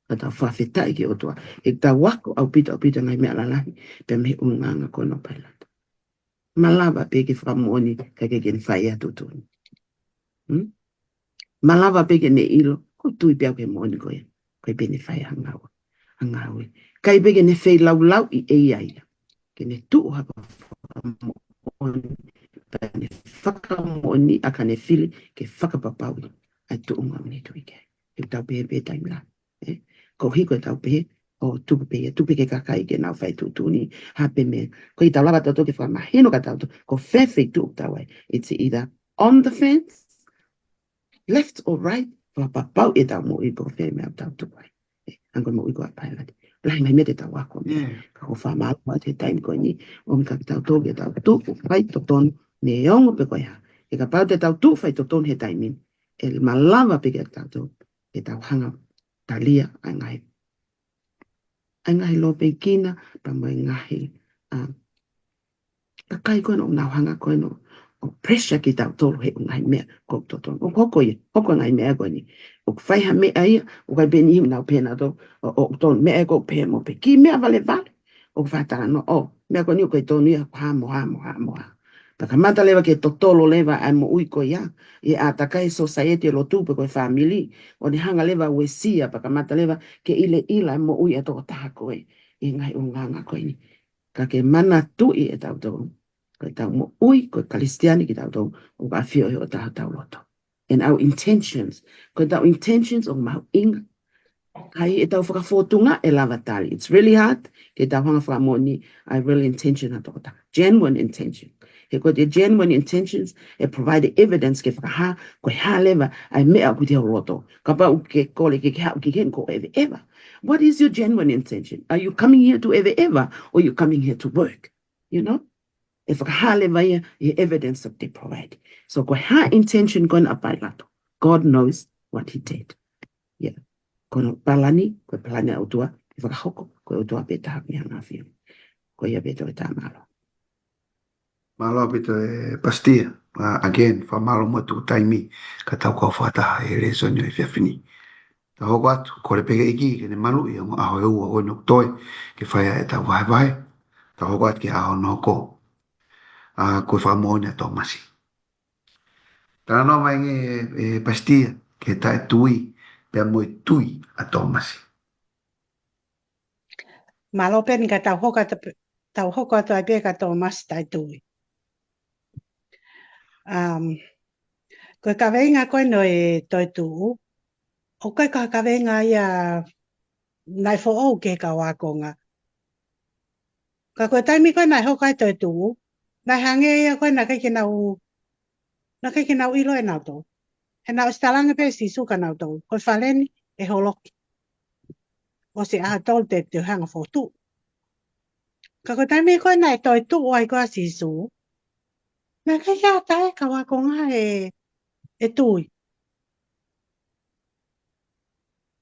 Ka tau fakafetaʻi ki he ʻOtua. He tau ako ʻaupito, ʻaupito ngaahi meʻa lalahi pea mei he ʻulungaanga ko ena ʻo Pailato. Malava pē ke fakamoʻoni, ka ʻikai ke ne fai ha tuʻutuʻuni. Hmm? Malava pē ke ne ʻilo, ʻoku ou tui pē au ki he moʻoni ko ia. ʻIkai pē ne fai ha ngāue. Ha ngāue. ʻIkai pē ke ne feilaulauʻi ʻe ia ia. Ke ne tuʻu hake ʻo fakamoʻoni, pea ne fakamoʻoni ʻa ka ne fili ke fakapapauʻi ʻa e tuʻunga ʻoku ne tui ki ai. ʻE tau pehē pē taimi lahi. ʻE? Ko e hiko ʻe tau pehē, ʻo tuku pē ia, tuku pē ki he kakai ke nau fai tuʻutuʻuni, ha pē meʻa. ʻOku ʻikai ke tau lava tautolu ke fakamahino kia tautolu ko fē feituʻu ʻoku tau ai. It's either on the fence, left or right, fakapapauʻi ʻetau moʻui pe ko fē meʻa ʻoku tau tuku ai. ʻE, hangē ko e moʻui ko ē ʻa Pailato. Lahi e ngaahi meʻa te tau ako mei ai. Ka ʻoku ou fakamālō atu he taimi ko eni, ʻomi kia tautolu ke tau tuʻu faitotonu, neongo pe ko e hā. He kapau te tau tuʻu faitotonu he taimi ni, ʻe malava pē kia tautolu ke tau hanga ʻo talia ʻa e ngaahi, ʻa e ngaahi lōpekina, pea mo e ngaahi, ʻa, kakai ko ena ʻoku nau hanga ko ena ʻo pressure kitautolu he ngaahi meʻa ʻoku totonu. ʻOku hoko ia, hoko e ngaahi meʻa ko eni. ʻOku fai ha meʻa ia, ʻoku ʻikai pē niʻihi ʻoku nau pehē nautolu, ʻo, ʻoku totonu e meʻa ʻoku pehē mo pehē. Kiʻi meʻa valevale. ʻOku fakatalanoa, ʻo, meʻa ko eni ʻoku ʻikai tonu ia, hā mo hā mo hā mo hā. Pea kamata leva ke totolo leva ʻa e moʻui ko ia, ʻi he ʻātakai, society, e lotu pe ko e fāmili, ʻo ne hanga leva ʻo uesia, pea kamata leva ke ʻilaʻila e moʻui ʻa e tokotaha ko ē, ʻi he ngaahi ʻulungaanga ko eni. Ka ke manatuʻi ʻe tautolu, ko ʻetau moʻui ko e Kalisitiane kitautolu, ʻoku ʻafioʻi ʻe hotau loto. And our intentions. Ko ʻetau intentions ʻoku mahuʻinga. Ka ʻi heʻetau fakafōtunga ʻe lava tali. It's really hard ke tau hanga fakamoʻoni ʻa e real intention ʻa e tokotaha. Genuine intention. He ko e genuine intentions, ʻe provide evidence ke fakahā ko e hā leva ʻa e meʻa ʻoku ʻi ho loto. Kapau ʻoku ke kole ke ke haʻu ki heni ko e eveʻeva. What is your genuine intention? Are you coming here to eveʻeva or you coming here to work? You know? ʻE fakahā leva ia ʻi he evidence that they provide. So ko e hā intention ko ena ʻa Pailato, God knows what he did. Yeah. Ko hono palani, ko e palani ʻa e ʻOtua, ʻe fakahoko, ko e ʻOtua pē taha ʻoku ne hanga ʻo ʻafio. Ko ia pē, toe tāmālō. Mālō ʻaupito e Pasitia. Uh, again, fakamālō mo e tuku taimi ka tau kau fakataha he lēsoni ʻo e efiafi ni. Tau hoko atu, kole pē ki he ʻEiki ke ne maluʻi ʻa e ongo ʻaho ʻe ua ko eni ʻoku toe ke fai ai ʻetau vahevahe. Tau hoko atu ki he ʻaho hono hoko. ʻA, ko e fakamoʻoni ʻa Tōmasi. Talanoa mai ange e, e Pasitia ki he taʻetui pea mo e tui ʻa Tōmasi. Mālō Peni, ka tau hoko atu, tau hoko atu ai pē ka Tōmasi taʻetui. Um, ko e kaveinga ko eni ʻo e toetuʻu, ʻoku ʻikai ko ha kaveinga ia naʻe foʻou ki he kau ākonga. Ka ko e taimi ko ē naʻe hoko ai e toetuʻu, naʻe hangē ia ko ē naʻe ʻikai ke nau, naʻe ʻikai ke nau ʻilo ʻe nautolu. He naʻe ʻosi talaange pē ʻe Sīsū kia nautolu, ko e fale ni ʻe holoki. ʻOsi ʻaho ʻe tolu te te hanga ʻo fokotuʻu. Ka ko e taimi ko ē naʻe toetuʻu ai ko ē ʻa Sīsū, naʻe ʻikai ke ʻi ai ha taha ʻi he kau ākonga ʻe, ʻe tui.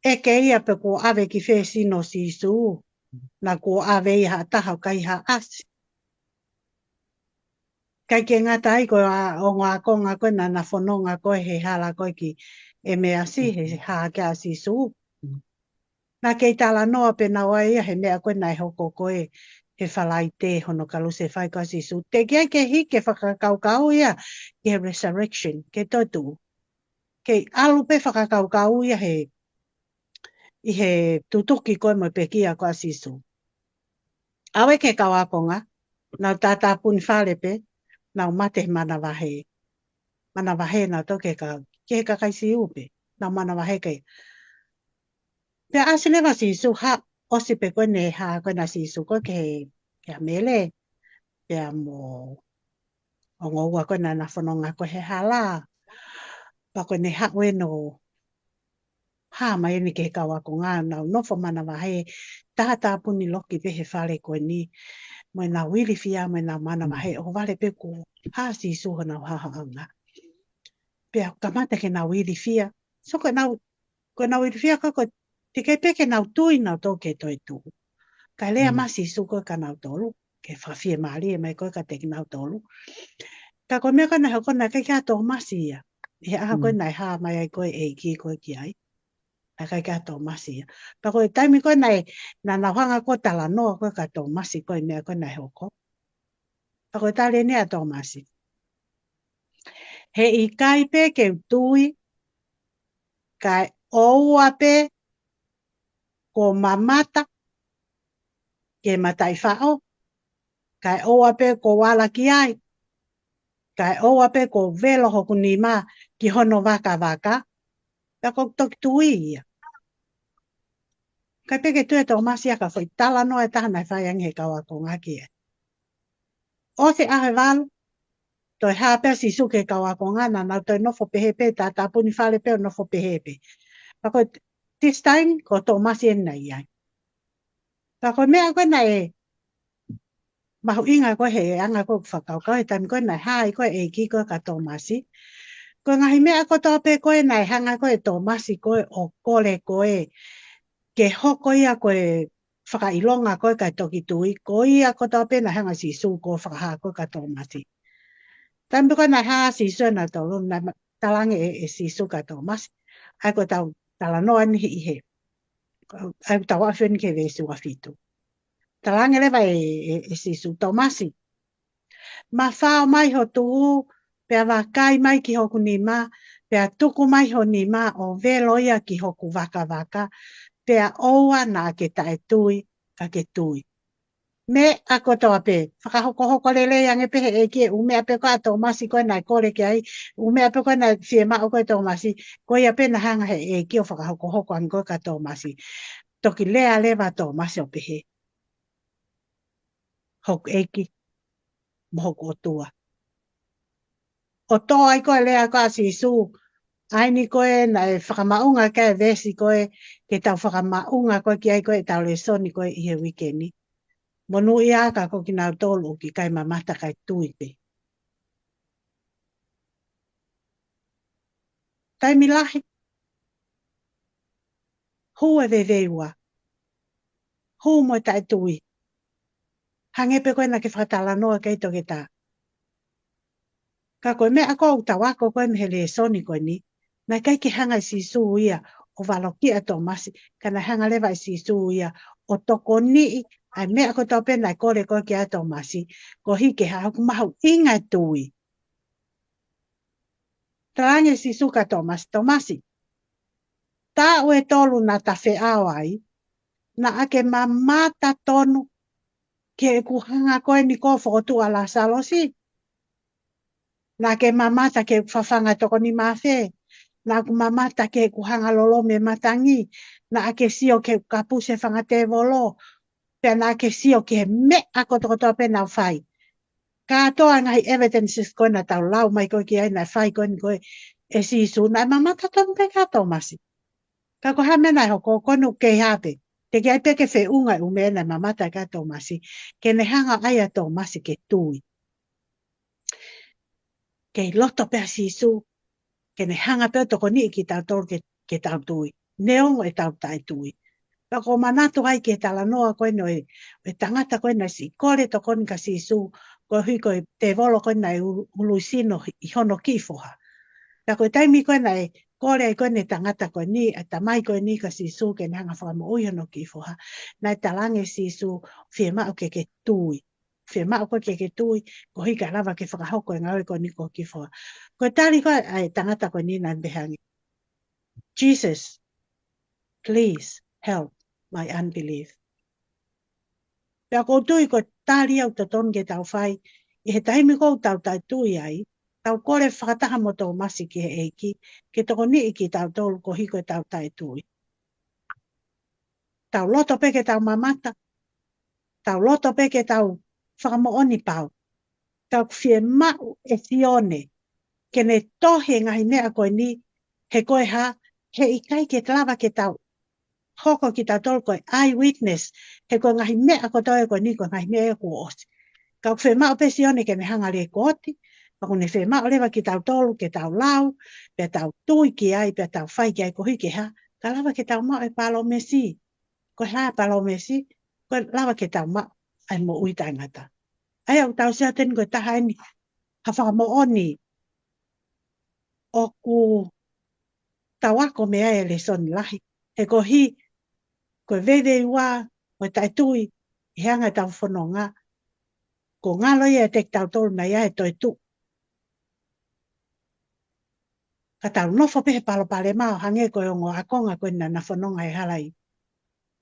ʻEke ia pe kuo ʻave ki fē sino ʻo Sīsū, naʻa kuo ʻave ia ʻe ha taha ʻoku ʻikai ha ʻasi. ʻIkai ke ngata ai ko e ongo ākonga ko ē naʻa na fononga ko ē he hala ko ē ki ʻEmeasi, he hā hake ʻa Sīsū. Naʻa kei talanoa pē naua ia he meʻa ko ē naʻe hoko ko ē he Falaite hono kalusefai ko ē ʻa Sīsū. Teʻeki ai ke hiki e fakakaukau ia ki he resurrection, ki he toetuʻu. Kei ʻalu pē fakakaukau ia he, ʻi he tutuki ko ē mo e pekia ko ē ʻa Sīsū. ʻAve ki he kau ākonga, nau tātāpuni fale pē, nau mate he manavahē. Manavahē nautolu ki he ka-, ki he kakai Siu pē, nau manavahē ki ai. Pea ʻasi leva ʻa Sīsū, hā, ʻosi pē ko ē ʻene hā ko ē ʻa Sīsū ko ē ki he, ki he Mele, pea mo e ongo ua ko ē naʻa na fononga ko ē he hala. Pea ko ʻene haʻu ʻo hā mai eni ki he kau ākonga, nau nofo manavahē, tātāpuni loki pē he fale ko eni, mo ʻenau ilifia, mo ʻenau manavahē, ʻo vale pē kuo hā ʻa Sīsū honau hahaʻanga. Pea kamata ke nau ilifia. So ko ʻenau, ko ʻenau ilifia ko ē, ko e teʻeki ai pē ke nau tui nautolu ki he toetuʻu. Kae lea mai ʻa Sīsū ko ē kia nautolu, ke fakafiemālie mai ko ē kiate kinautolu. Ka ko e meʻa ko ē naʻe hoko, naʻe ʻikai ke ʻi ai ʻa Tōmasi ia. ʻI he ʻaho ko ē naʻe hā mai ai ko ē e ʻEiki ko ē ki ai, naʻe ʻikai ke ʻi ai ʻa Tōmasi ia. Pea ko e taimi ko ē naʻe, naʻa nau hanga ko ē ʻo talanoa ko ē kia Tōmasi ko e meʻa ko ē naʻe hoko. Pea ko e tali eni ʻa Tōmasi: He ʻikai pē ke u tui, kae ʻoua pē kuo mamata ki he mataʻi faʻo, kae ʻoua pē kuo u ala ki ai, kae ʻoua pē kuo u velo hoku nima ki hono vakavaka, pea kuo u toki tui ia. ʻIkai pē ke tui ʻa Tōmasi ia ki he foʻi talanoa ʻe taha naʻe fai ange ʻe he kau ākonga ki ai. ʻOsi e ʻaho ʻe valu, toe hā pē ʻa Sīsū ki he kau ākonga, naʻa nau toe nofo pehē pē, tātāpuni fale pē ʻo nofo pehē pē. Pea ko e this time, ko Tōmasi eni naʻe ʻi ai. Pea ko e meʻa ko ē naʻe mahuʻinga ko ē he anga ko ē ʻeku fakakaukau, he taimi ko ē naʻe hā ai ko ē e ʻEiki ko ē kia Tōmasi, ko e ngaahi meʻa kotoa pē ko ē naʻe hanga ko ē ʻe Tōmasi ko ē ʻo kole ko ē ke hoko ia ko e fakaʻilonga ko ē kae toki tui, ko ia kotoa pē naʻe hanga ʻe Sīsū ko ē ʻo fakahā ko ē kia Tōmasi. Taimi ko ē naʻe hā ʻa Sīsū ʻia nautolu, naʻe ma-, talaange ʻe, ʻe Sīsū kia Tōmasi, ʻa ia ko ʻetau talanoa eni ʻi he, ʻa ia ko ʻetau aʻu eni ki he veesi ua fitu. Talaange leva ʻe, ʻe, ʻe Sīsū, Tōmasi, mafao mai ho tuʻu, pea vakai mai ki hoku nima, pea tuku mai ho nima ʻo velo ia ki hoku vakavaka, pea ʻoua naʻa ke taʻetui, ka ke tui. Meʻa kotoa pē, fakahokohoko lelei ange pē he ʻEiki e ʻū meʻa pē ko ē ʻa Tōmasi ko ē naʻe kole ki ai, ʻū meʻa pē ko ē naʻe fiemaʻu ko ē ʻe Tōmasi, ko ia pē naʻe hanga he ʻEiki ʻo fakahokohoko ange ko ē kia Tōmasi. Toki lea leva ʻa Tōmasi ʻo pehē, hoku ʻEiki, mo hoku ʻOtua. ʻO tō ai ko ē lea ko ē ʻa Sīsū, ʻa eni ko ē naʻe fakamaʻunga ki ai e veesi ko ē, ke tau fakamaʻunga ko ē ki ai ko ē ʻetau lēsoni ko ē ʻi he uike ni. Monūʻia ā ka ko kinautolu ʻoku ʻikai mamata kae tui pē. Taimi lahi, hū e veiveiua, hū mo e taʻetui. Hangē pē ko ē naʻa ke fakatalanoa ki ai Toketā. Ka ko e meʻa ko ē ʻoku tau ako ko ē mei he lēsoni ko eni, naʻe ʻikai ke hanga ʻe Sīsū ia ʻo valokiʻi ʻa Tōmasi, ka naʻe hanga leva ʻe Sīsū ia ʻo tokoniʻi ʻa e meʻa kotoa pē naʻe kole ko ē ki ai ʻa Tōmasi, koeʻuhi ke hā? ʻOku mahuʻinga e tui. Talaange ʻe Sīsū kia Tōmasi, Tōmasi, taʻu ʻe tolu naʻa ta feʻao ai, naʻa ke mamata tonu ki heʻeku hanga ko eni ko ē ʻo fokotuʻu ʻa Lāsalosi? Naʻa ke mamata ki heʻeku fafanga e toko nima afe? Naʻa ku mamata ki heʻeku hanga lolomi e matangi? Naʻa ke sio ki heʻeku kapusi e fanga tēvolo? Pea naʻa ke sio ki he meʻa kotokotoa pē naʻa ku fai? Kātoa e ngaahi evidences ko ē naʻa tau lau mai ko ē ki ai naʻe fai ko eni ko ē ʻe Sīsū, naʻe mamata tonu pē kia Tōmasi. Ka ko e hā e meʻa naʻe hoko? Ko eni ʻoku kei hā pē. Teʻeki ai pē ke feʻunga e ʻū meʻa naʻe mamata ki ai ʻa Tōmasi, ke ne hanga ai ʻa Tōmasi ke tui. Kei loto pē ʻa Sīsū ke ne hanga pē ʻo tokoniʻi kitautolu ke, ke tau tui, neongo ʻetau taʻetui. Pea ʻoku ou manatu ai ki he talanoa ko eni ʻo e, ʻo e tangata ko ē naʻe siʻi kole tokoni kia Sīsū, koeʻuhi ko e tēvolo ko ē naʻe u-, ului sino ʻi hono kiʻi foha. Pea ko e taimi ko ē naʻe kole ai ko eni e tangata ko eni, ʻa e tamai ko eni kia Sīsū ke ne hanga ʻo fakamoʻui hono kiʻi foha, naʻe talaange ʻe Sīsū, fiemaʻu ke ke tui. Fiemaʻu koe ke ke tui, koeʻuhi kae lava ke fakahoko e ngāue ko eni ki ho kiʻi foha. Ko e tali ko ē ʻa e tangata ko eni naʻa ne pehē ange, Jesus, please help my unbelief. Pea ʻoku ou tui ko e tali ia ʻoku totonu ke tau fai, ʻi he taimi ko ē ʻoku tau taʻetui ai, tau kole fakataha mo Tōmasi ki he ʻEiki ke tokoniʻi kitautolu koeʻuhi ko ʻetau taʻetui. Tau loto pē ke tau mamata, tau loto pē ke tau fakamoʻoni pau. Ka ʻoku fiemaʻu ʻe Sione ke ne tohi e ngaahi meʻa ko eni, he ko e hā? He ʻikai ke lava ke tau hoko kitautolu ko e eyewitness, he ko e ngaahi meʻa kotoa ko eni ko e ngaahi meʻa ia kuo ʻosi. Ka ʻoku fiemaʻu pē ʻe Sione ke ne hanga ʻo lēkooti, pea ʻoku ne fiemaʻu leva kitautolu ke tau lau, pea tau tui ki ai, pea tau fai ki ai, koeʻuhi ke hā? Kae lava ke tau maʻu e palōmesi. Ko e hā e palōmesi? Kae lava ke tau maʻu ʻa e moʻui taʻengata. ʻA ia ʻoku tau sio atu eni ko e taha eni ha fakamoʻoni ʻoku tau ako mei ai e lēsoni lahi. He koeʻuhi ko e veiveiua mo e taʻetui ʻi he anga ʻetau fononga, kuo ngalo ia ʻiate kitautolu naʻe ʻi ai e toetuʻu. Ka tau nofo pē he palopalema ʻo hangē ko e ongo ākonga ko ē naʻa na fononga he hala ʻi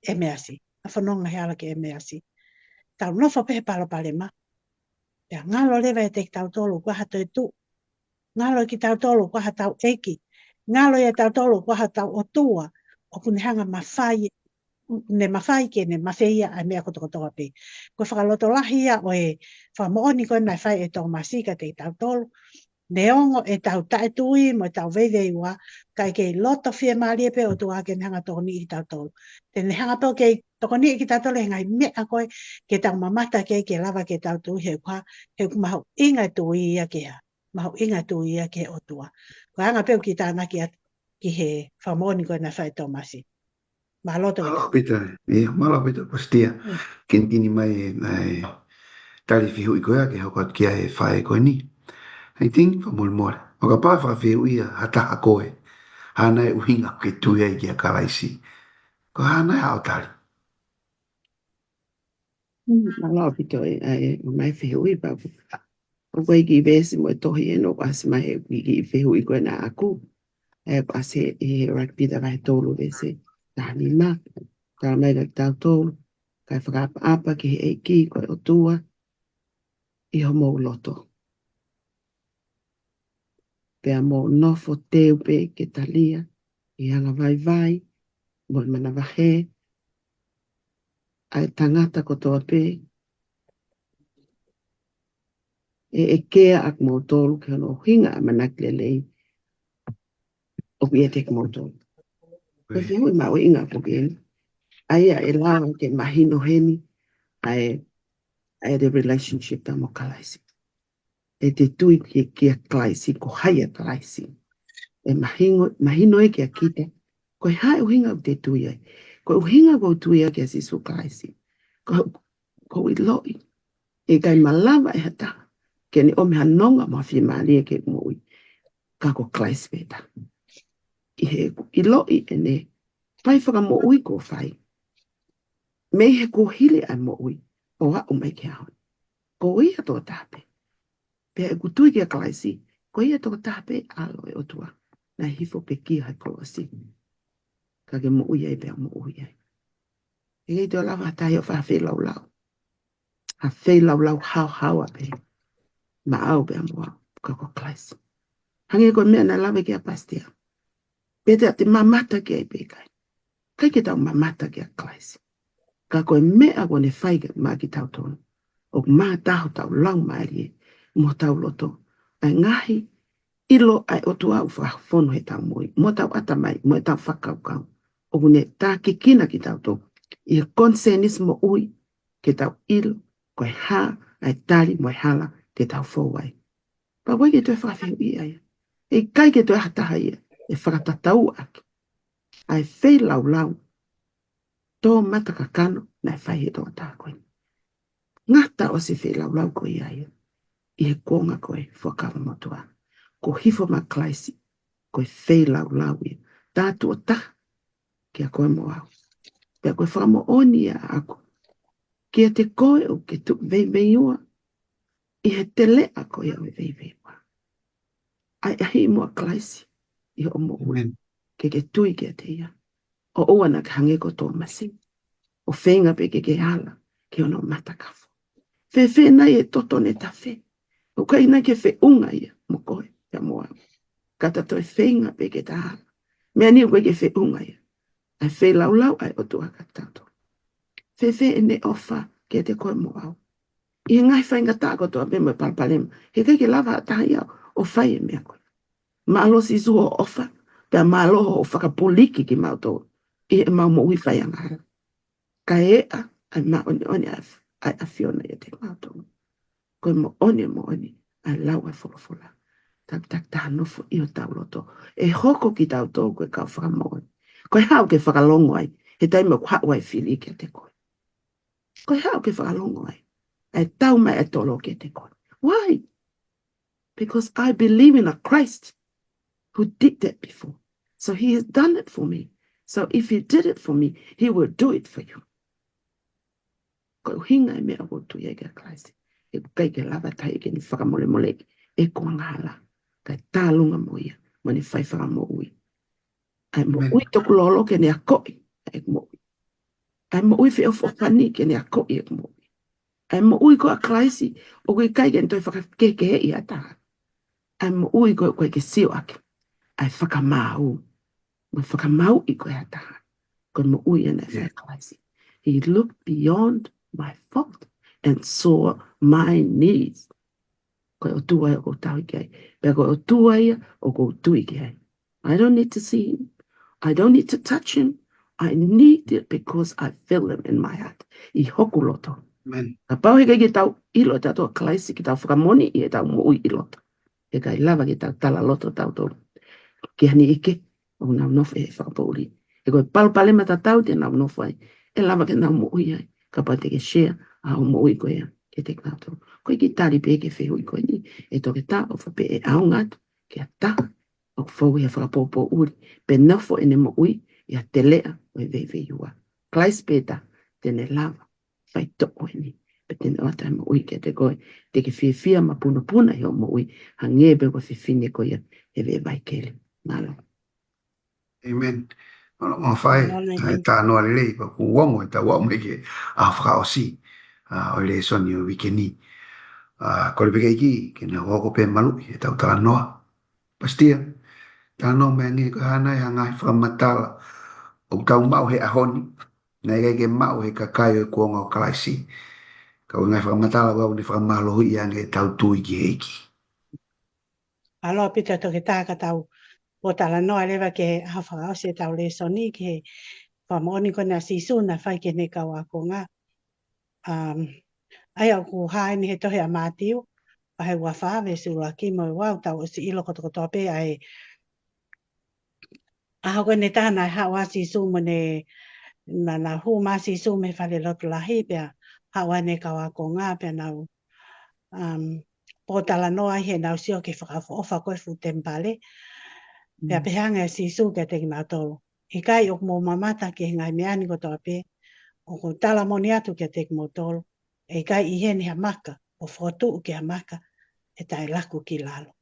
ʻEmeasi. Na fononga he hala ki ʻEmeasi. Tau nofo pē he palopalema, pea ngalo leva ʻiate kitautolu kuo ʻi ai ha toetuʻu. Ngalo ʻiate kitautolu kuo ʻi ai hatau ʻEiki. Ngalo ʻiate kitautolu kuo ʻi ai hatau ʻOtua ʻoku ne hanga ʻo mafai, ne mafai ke ne mafeia ʻa e meʻa kotokotoa pē. Ko e fakalotolahi ia ʻo e fakamoʻoni ko ē naʻe fai ʻe Tōmasi kiate kitautolu. Neongo ʻetau taʻetui mo ʻetau veiveiua, kae kei loto fiemālie pē ʻOtua ke ne hanga ʻo tokoniʻi kitautolu. Te ne hanga pē ʻo kei tokoniʻi kitautolu he ngaahi meʻa ko ē ke tau mamata ki ai ke lava ke tau tui, he ʻoku hā? He ʻoku mahuʻinga e tui ia ki he hā? Mahuʻinga e tui ia ki he ʻOtua. Ko e anga pē ʻoku kiʻi tānaki atu ki he fakamoʻoni ko ē naʻe fai ʻe Tōmasi. Mālō Toketā. Mālō Pita, ʻio, mālō Pita Positia. Mm. Kinikini mai e, e tali fehuʻi ko ia ke hoko atu ki ai e faʻē ko eni. I think, fakamolemole, ʻo kapau ʻe fakafehuʻia ha taha koe, hā nai e ʻuhinga ke tui ai kia Kalaisi? Ko e hā nai haʻo tali? Mālō ʻaupito e, e, ʻomai fehuʻi pea ʻoku ʻi ai e kiʻi veesi mo e tohi ʻeni ʻoku ʻasi mai he kiʻi fehuʻi ko ena ʻaʻaku. ʻE, ʻoku ʻasi ʻi he First Peter vahe tolu veesi taha nima. Talamai kiate kitautolu, kae fakaʻapaʻapa ki he ʻEiki ko e ʻOtua ʻi homou loto, pea mou nofo teu pē ke talia ʻi he angavaivai mo e manavahē ʻa e tangata kotoa pē, ʻe ʻekea ʻa kimoutolu ki hono ʻuhinga ʻamanaki lelei ʻoku ʻiate kimoutolu. Ko e fehuʻi mahuʻinga ko eni. ʻA ia ʻe lava ke mahino heni ʻa e, ʻa e the relationship ʻa mo Kalaisi. ʻE te tui ki, kia Kalaisi, ko hai ʻa Kalaisi. ʻE mahino, mahino ʻe kia kita ko e hā e ʻuhinga ʻoku te tui ai. Ko e ʻuhinga ʻoku ou tui ai kia Sīsū Kalaisi, ko, ko e ʻiloʻi ʻe ʻikai malava ʻe ha taha ke ne ʻomi ha nonga mo ha fiemālie ki heʻeku moʻui, ka ko Kalaisi pē taha. ʻI heʻeku ʻiloʻi ʻene fai fakamoʻui kuo fai mei he kuohili ʻa e moʻui ʻo aʻu mai ki he ʻaho ni, ko ia tokotaha pē. Pea ʻeku tui kia Kalaisi, ko ia tokotaha pē ʻAlo ʻo e ʻOtua naʻe hifo pekia he kolosi, ka ke moʻui ai pea moʻui ai. ʻE ʻikai toe lava ha taha ia ʻo fai ha feilaulau, ha feilaulau haohaoa pē maʻau pea mo au, ka ko Kalaisi. Hangē ko e meʻa naʻe lave ki ai ʻa Pasitia, pe te, te mamata ki ai pe ʻikai. ʻIkai ke tau mamata kia Kalaisi, ka ko e meʻa kuo ne fai ke maʻa kitautolu, ʻoku mātā hotau laumālie mo hotau loto ʻa e ngaahi ʻilo ʻa e ʻOtua ʻoku fakafonu heʻetau moʻui, mo hotau ʻatamai, mo ʻetau fakakaukau. ʻOku ne tākiekina kitautolu ʻi he consciousness moʻui, ke tau ʻilo ko e hā ʻa e tali mo e hala te tau fou ai. Pea ʻoku ʻikai ke toe fakafehuʻia ia. ʻE ʻikai ke toe ha taha ia ʻe fakatatau ʻaki ʻa e feilaulau tō mata kakano naʻe fai he tokotaha ko eni. Ngata ʻosi e feilaulau ko ia ia ʻi he kuonga ko e Fuakava Motuʻa. Kuo hifo mai ʻa Kalaisi, ko e feilaulau ia tā tuʻo taha kia koe mo au. Pea ko e fakamoʻoni ia ʻaʻaku kiate koe ʻoku ke tuʻu veiveiua ʻi he teleʻa ko ia ʻo e veiveiua, ʻa e ʻahiʻi muʻa ʻa Kalaisi ʻi hoʻo moʻui. Amen. Ke ke tui kiate ia, ʻo ʻoua naʻa ke hangē ko Tōmasi, ʻo feinga pē ke ke ala ki hono matakafo. Fēfē nai e toto ne tafe? ʻOku ʻikai nai ke feʻunga ia mo koe pea mo au, ka ta toe feinga pē ke ta ala? Meʻa ni ʻoku ʻikai ke feʻunga ia ʻa e feilaulau ʻa e ʻOtua kiate kitautolu. Fēfē ʻene ʻofa kiate koe mo au ʻi he ngaahi faingataʻa kotoa pē mo e palopalema? He ʻikai ke lava ha taha ia ʻo fai e meʻa ko ia. Mālō Sīsū hoʻo ʻofa, pea mālō hoʻo fakapuliki kimautolu ʻi heʻemau moʻui faiangahala. Ka ʻe ʻa, ʻa e māʻoniʻoni ʻa, ʻa e ʻAfiona ʻiate kimautolu. Ko e moʻoni, moʻoni ʻa e lau ʻa e folofola. Takitaki taha nofo ʻi hotau loto. ʻE hoko kitautolu ko e kau fakamoʻoni. Ko e hā ʻoku ke fakalongo ai he taimi ʻoku haʻu ai e fili kiate koe? Ko e hā ʻoku ke fakalongo ai ʻa e tau mai ʻa e tolo kiate koe? Why? Because I believe in a Christ who did that before. So he has done it for me. So if he did it for me, he will do it for you. Ko e ʻuhinga e meʻa ʻoku ou tui ai kia Kalaisi. ʻE ʻikai ke lava ha taha ia ke ne fakamolemoleʻi ʻeku angahala, kae tālunga mo ia mo ʻene fai fakamoʻui. ʻA e moʻui tokulolo ke ne akoʻi ʻeku moʻui. ʻA e moʻui feʻofoʻofani ke ne akoʻi ʻeku moʻui. ʻA e moʻui ko ē ʻa Kalaisi ʻoku ʻikai ke ne toe fakakehekeheʻi ha taha. ʻA e moʻui ko ē ʻoku ʻikai ke sio ʻaki ʻa e fakamaau mo e fakamāuʻi ko ē ʻa ha taha. Ko e moʻui ʻa e fai ʻa Kalaisi. He looked beyond my fault and saw my needs. Ko e ʻOtua ia ʻoku ou tauhi ki ai. Pea ko e ʻOtua ia ʻoku ou tui ki ai. I don't need to see him. I don't need to touch him. I need it because I feel him in my heart. ʻI hoku loto. Amen. Kapau he ʻikai ke tau ʻilo ʻe tautolu ʻa Kalaisi ke tau fakamoʻoni ʻi heʻetau moʻui ʻi loto, ʻe ʻikai lava ke tau tala loto tautolu ki ha niʻihi kehe ʻoku nau nofo he fakapoʻuli. He ko e palopalema tatau te nau nofo ai, ʻe lava ke nau moʻui ai kapau te ke share ʻa hoʻo moʻui ko ia kiate kinautolu. Ko e kiʻi tali pē ki he fehuʻi ko eni, ʻe toketā, ʻofa pē ʻe ʻaonga atu ki ha taha ʻoku fou he fakapoʻupoʻuli pe nofo ʻene moʻui ʻi ha teleʻa ʻo e veiveiua. Kalaisi pē taha te ne lava faitoʻo eni. Pea te ne ʻoatu ʻa e moʻui kiate koe. Te ke fiefia mapunopuna ʻi hoʻo moʻui, hangē pē ko e fefine ko ia he veʻe vaikeli. Mālō. ʻĒmeni. Mālō, mālō Faʻē. Mālō, ʻa e ʻēmeni. Talanoa lelei, pea kuo ongo ʻetau aʻu mai ki he ʻaho fakaʻosi, ʻa, ʻo e lēsoni ʻo e uike ni. ʻA, kole pē ki he ʻEiki ke ne hoko pē maluʻi ʻetau talanoa. Pastor, talanoa mai angē, ko e hā nai ha ngaahi fakamatala ʻoku tau maʻu he ʻaho ni, naʻe ʻikai ke maʻu ʻe he kakai ʻo e kuonga ʻo Kalaisi, ka ko e ngaahi fakamatala ʻoku ne fakamālohiʻi ange ʻetau tui ki he ʻEiki. Mālō ʻaupito Toketā, ka tau pōtalanoa leva ki he ʻaho fakaʻosi ʻetau lēsoni, ki he fakamoʻoni ko ena ʻa Sīsū naʻe fai ki heʻene kau ākonga. Um, ʻa ia ʻoku hā ʻeni he tohi ʻa Mātiu, vahe ua fā, veesi ʻuluaki mo e ua, ʻoku tau ʻosi ʻilo kotokotoa pē ʻa e ʻaho ko eni, taha naʻe haʻu ai ʻa Sīsū mo ʻene, naʻa, naʻe hū mai ʻa Sīsū mei he fale lotu lahi, pea haʻu ai ʻene kau ākonga, pea nau, um, pōtalanoa ai heʻenau sio ki he fakaʻofoʻofa ko ē fuʻu temipale. Pea Mm. pehē ange ʻa Sīsū kiate kinautolu, ʻikai ʻoku mou mamata ki he ngaahi meʻa ni kotoa pē? ʻOku ou tala moʻoni atu kiate kimoutolu, ʻe ʻikai ʻi heni ha maka ʻo fokotuʻu ki ha maka ʻe taʻe laku ki lalo.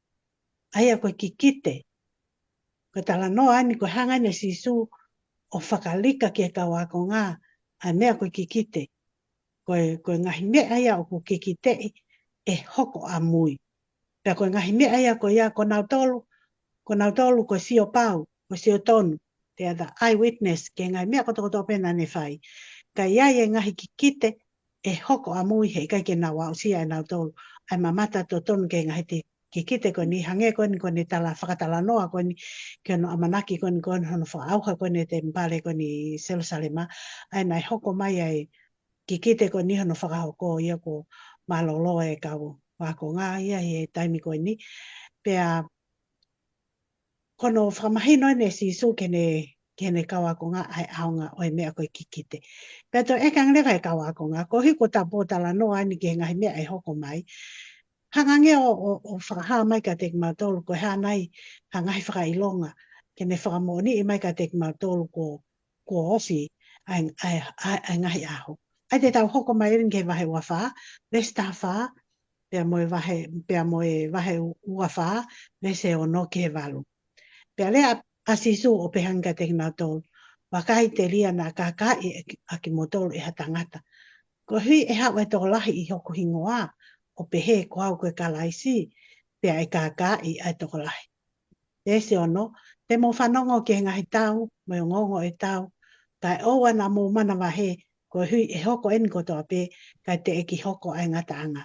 ʻA ia ko e kikite, ko e talanoa ʻeni, ko e hanga ʻeni ʻe Sīsū ʻo fakalika ki he kau ākonga ʻa e meʻa ko e kikite. Ko e, ko e ngaahi meʻa ia ʻoku kikiteʻi ʻe hoko ʻamui. Pea ko e ngaahi meʻa ia ko ia, ko nautolu, ko nautolu ko e sio pau, ko e sio tonu, they are the eyewitness ki he ngaahi meʻa kotokotoa pē naʻa ne fai. Ka ʻi ai e ngaahi kikite ʻe hoko ʻamui, he ʻikai ke nau aʻusia ʻe nautolu ʻa e mamata totonu ki he ngaahi ti-, kikite ko eni, hangē ko eni ko ʻene tala, fakatalanoa ko eni ki hono ʻamanaki ko eni, ko eni hono fakaʻauha ko eni e temipale ko eni ʻi Selusalema, ʻa ia naʻe hoko mai ai kikite ko eni hono fakahoko ia kuo mālōlō e kau ākonga ia he taimi ko eni. Pea ko hono fakamahino ʻeni ʻe Sīsū ki heʻene, ki heʻene kau ākonga ʻa e ʻaonga ʻo e meʻa ko e kikite. Pea toe ʻeke ange leva ʻe he kau ākonga, koeʻuhi ko ʻetau pōtalanoa ʻeni ki he ngaahi meʻa ʻe hoko mai, hanga ange ʻo, ʻo, ʻo fakahā mai kiate kimautolu, ko e hā nai ha ngaahi fakaʻilonga ke ne fakamoʻoniʻi mai kiate kimautolu kuo, kuo ofi ʻa e, ʻa e, ʻa e, ʻa e ngaahi ʻaho. ʻA ia te tau hoko mai eni ki he vahe ua fā, veesi taha fā, pea mo e vahe, pea mo e vahe ua fā, veesi ono ki he valu. Pea lea ʻa Sīsū ʻo pehē ange kiate kinautolu, vakai, telia naʻa kākaaʻi ʻa ki-, ʻa kimoutolu ʻe ha tangata. Koeʻuhi ʻe haʻu e tokolahi ʻi hoku hingoa, ʻo pehē ko au ko e Kalaisi, pea ʻe kākaaʻi ʻa e tokolahi. Veesi ono, te mou fanongo ki he ngaahi tau, mo e ongoongo ʻo e tau, kae ʻoua naʻa mou manavahē, koeʻuhi ʻe hoko ʻeni kotoa pē, kae teʻeki hoko ʻa e ngataʻanga.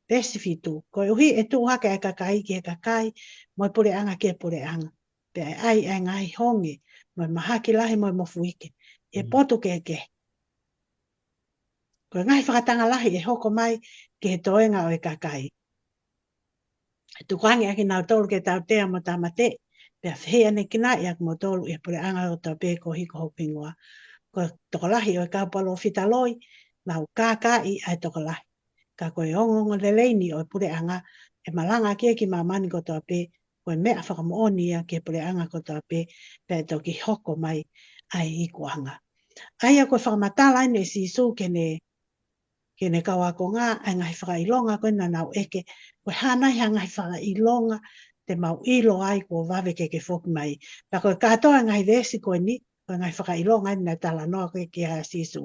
Veesi fitu, koeʻuhi ʻe tuʻu hake ʻa e kakai ki he kakai, mo e puleʻanga ki he puleʻanga. Pea ʻe ʻai ʻa e ngaahi honge, mo e mahaki lahi mo e mofuike, ʻi he Mm. potu kehekehe. Ko e ngaahi fakatanga lahi ʻe hoko mai ki he toenga ʻo e kakai. ʻE tukuange ʻa kinautolu ke tautea mo tāmateʻi, pea fehiʻanekinaʻi ʻa kimoutolu ʻi he puleʻanga kotoa pē koeʻuhi ko hoku hingoa. Ko e tokolahi ʻo e kau palōfita loi, nau kākaaʻi ʻa e tokolahi. Ka ko e ongoongolelei ni ʻo e puleʻanga, ʻe malangaʻaki ia ki māmani kotoa pē, ko e meʻa fakamoʻoni ia ki he puleʻanga kotoa pē, pea ʻe toki hoko mai ʻa e ikuʻanga. ʻA ia ko e fakamatala ʻeni ʻe Sīsū ki heʻene, ki heʻene kau ākonga, ʻa e ngaahi fakaʻilonga ko ē naʻa nau ʻeke, ko e hā nai ha ngaahi fakaʻilonga te mau ʻilo ai kuo vave ke ke foki mai. Pea ko e kātoa e ngaahi veesi ko eni, ko e ngaahi fakaʻilonga ʻeni naʻe talanoa ko ē ki ai ʻa Sīsū.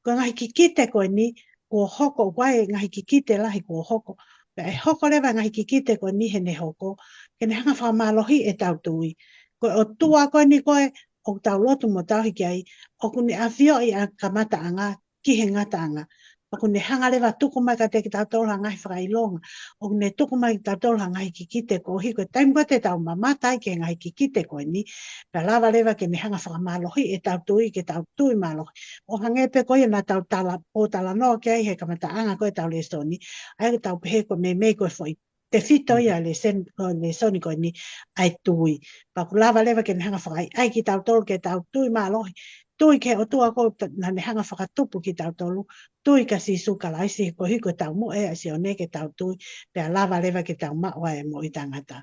Ko e ngaahi kikite ko eni, kuo hoko, ʻoku ʻi ai e ngaahi kikite lahi kuo hoko. Pea ʻe hoko leva e ngaahi kikite ko eni heʻene hoko, ke ne hanga fakamālohiʻi ʻetau tui. Ko e ʻOtua ko eni ko ē ʻoku tau lotu mo tauhi ki ai, ʻoku ne ʻafioʻi ʻa e kamataʻanga ki he ngataʻanga. ʻOku ne hanga leva tuku mai kiate kitautolu ha ngaahi fakaʻilonga. ʻOku ne tuku mai kiate kitautolu ha ngaahi kikite koeʻuhi ko e taimi ko ē te tau mamata ai ki he ngaahi kikite ko eni, pea lava leva ke ne hanga fakamālohiʻi ʻetau tui, ke tau tui mālohi. ʻO hangē pē ko ia naʻa tau tala, pōtalanoa ki ai he kamataʻanga ko ē ʻetau lēsoni, ʻa ia ke tau pehē ko e meimei ko e foʻi tefito ia ʻo e lēsoni, ʻo e lēsoni ko eni, ʻa e tui. Pea ʻoku lava leva ke ne hanga fakaʻaiʻai kitautolu ke tau tui mālohi. Tui ki he ʻOtua ko ē naʻa ne hanga fakatupu kitautolu. Tui kia Sīsū Kalaisi koeʻuhi ko e taumuʻa ʻa Sione ke tau tui. Pea lava leva ke tau maʻu ai e moʻui taʻengata.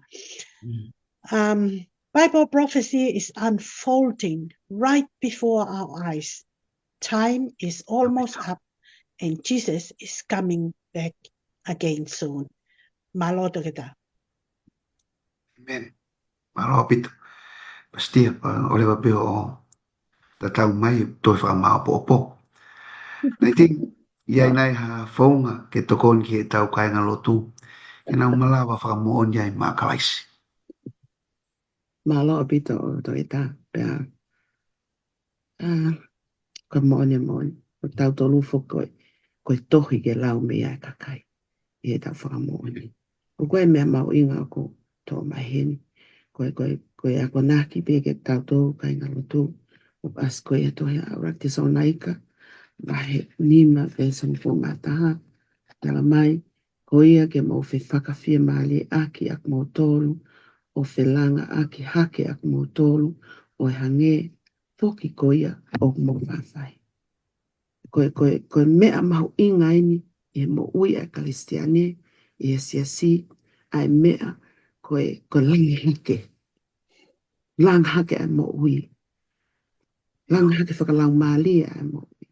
Mm. Um, Bible prophecy is unfolding right before our eyes. Time is almost up. and Jesus is coming back again soon. Mālō toketā. Amen. Mālō ʻaupito. Pastor, ʻoua leva pē ʻo tatau mai toe fakamāʻopoʻopo. Naʻe ʻi ai nai ha founga ke tokoni ki heʻetau kāingalotu ke nau malava fakamoʻoni ai maʻa Kalaisi? Mālō ʻaupito toketā. Pea, ʻa, ko e moʻoni, moʻoni. Ko tautolu foki ko e, ko e tohi ke lau mei ai e kakai ʻi heʻetau fakamoʻoni. ʻOku ʻi ai e meʻa mahuʻinga ʻoku toʻo mai heni. Ko e, ko e, ko e akonaki pē ke tautolu kāingalotu. ʻOku ʻasi ko ia he tohi ʻa ʻUluaki Tesalonaika, vahe nima, veesi hongofulu mā taha. Talamai, ko ia ke mou fefakafiemālieʻaki ʻa kimoutolu, ʻo felangaʻaki hake ʻa kimoutolu, ʻo e hangē foki ko ia ʻoku mou faʻa fai. Ko e, ko e, ko e meʻa mahuʻinga eni ʻi he moʻui ʻa e Kalisitiane, ʻi he siasi, ʻa e meʻa ko e, ko e langa hake. Langa hake ʻa e moʻui. Langa hake fakalaumālie ʻa e moʻui.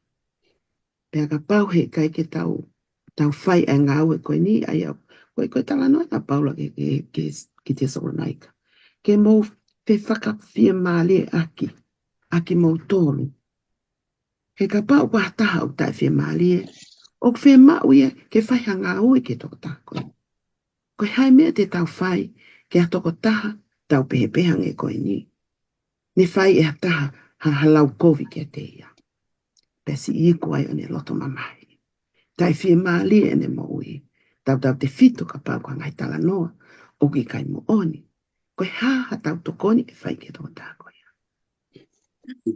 Pea kapau heʻikai ke tau, tau fai ʻa e ngāue ko eni, ʻa ia, ko e, ko e talanoa ʻa Paula ki, ki, ki, ki Tesalonaika. Ke mou fefakafiemālieʻaki ʻa kimoutolu. He kapau ʻoku ʻi ai ha taha ʻoku taʻefiemālie, ʻoku fiemaʻu ia ke fai ha ngāue ki he tokotaha ko ē. Ko e hā e meʻa te tau fai ki ha tokotaha tau pehē pē hangē ko eni? Ne fai ʻe ha taha ha, ha lau kovi kiate ia. Pea siʻi iku ai ʻene loto mamahi. Taʻefiemālie ʻene moʻui. Tautautefito kapau ko e ngaahi talanoa ʻoku ʻikai moʻoni. Ko e hā haʻatau tokoni ʻe fai ki he tokotaha ko ia?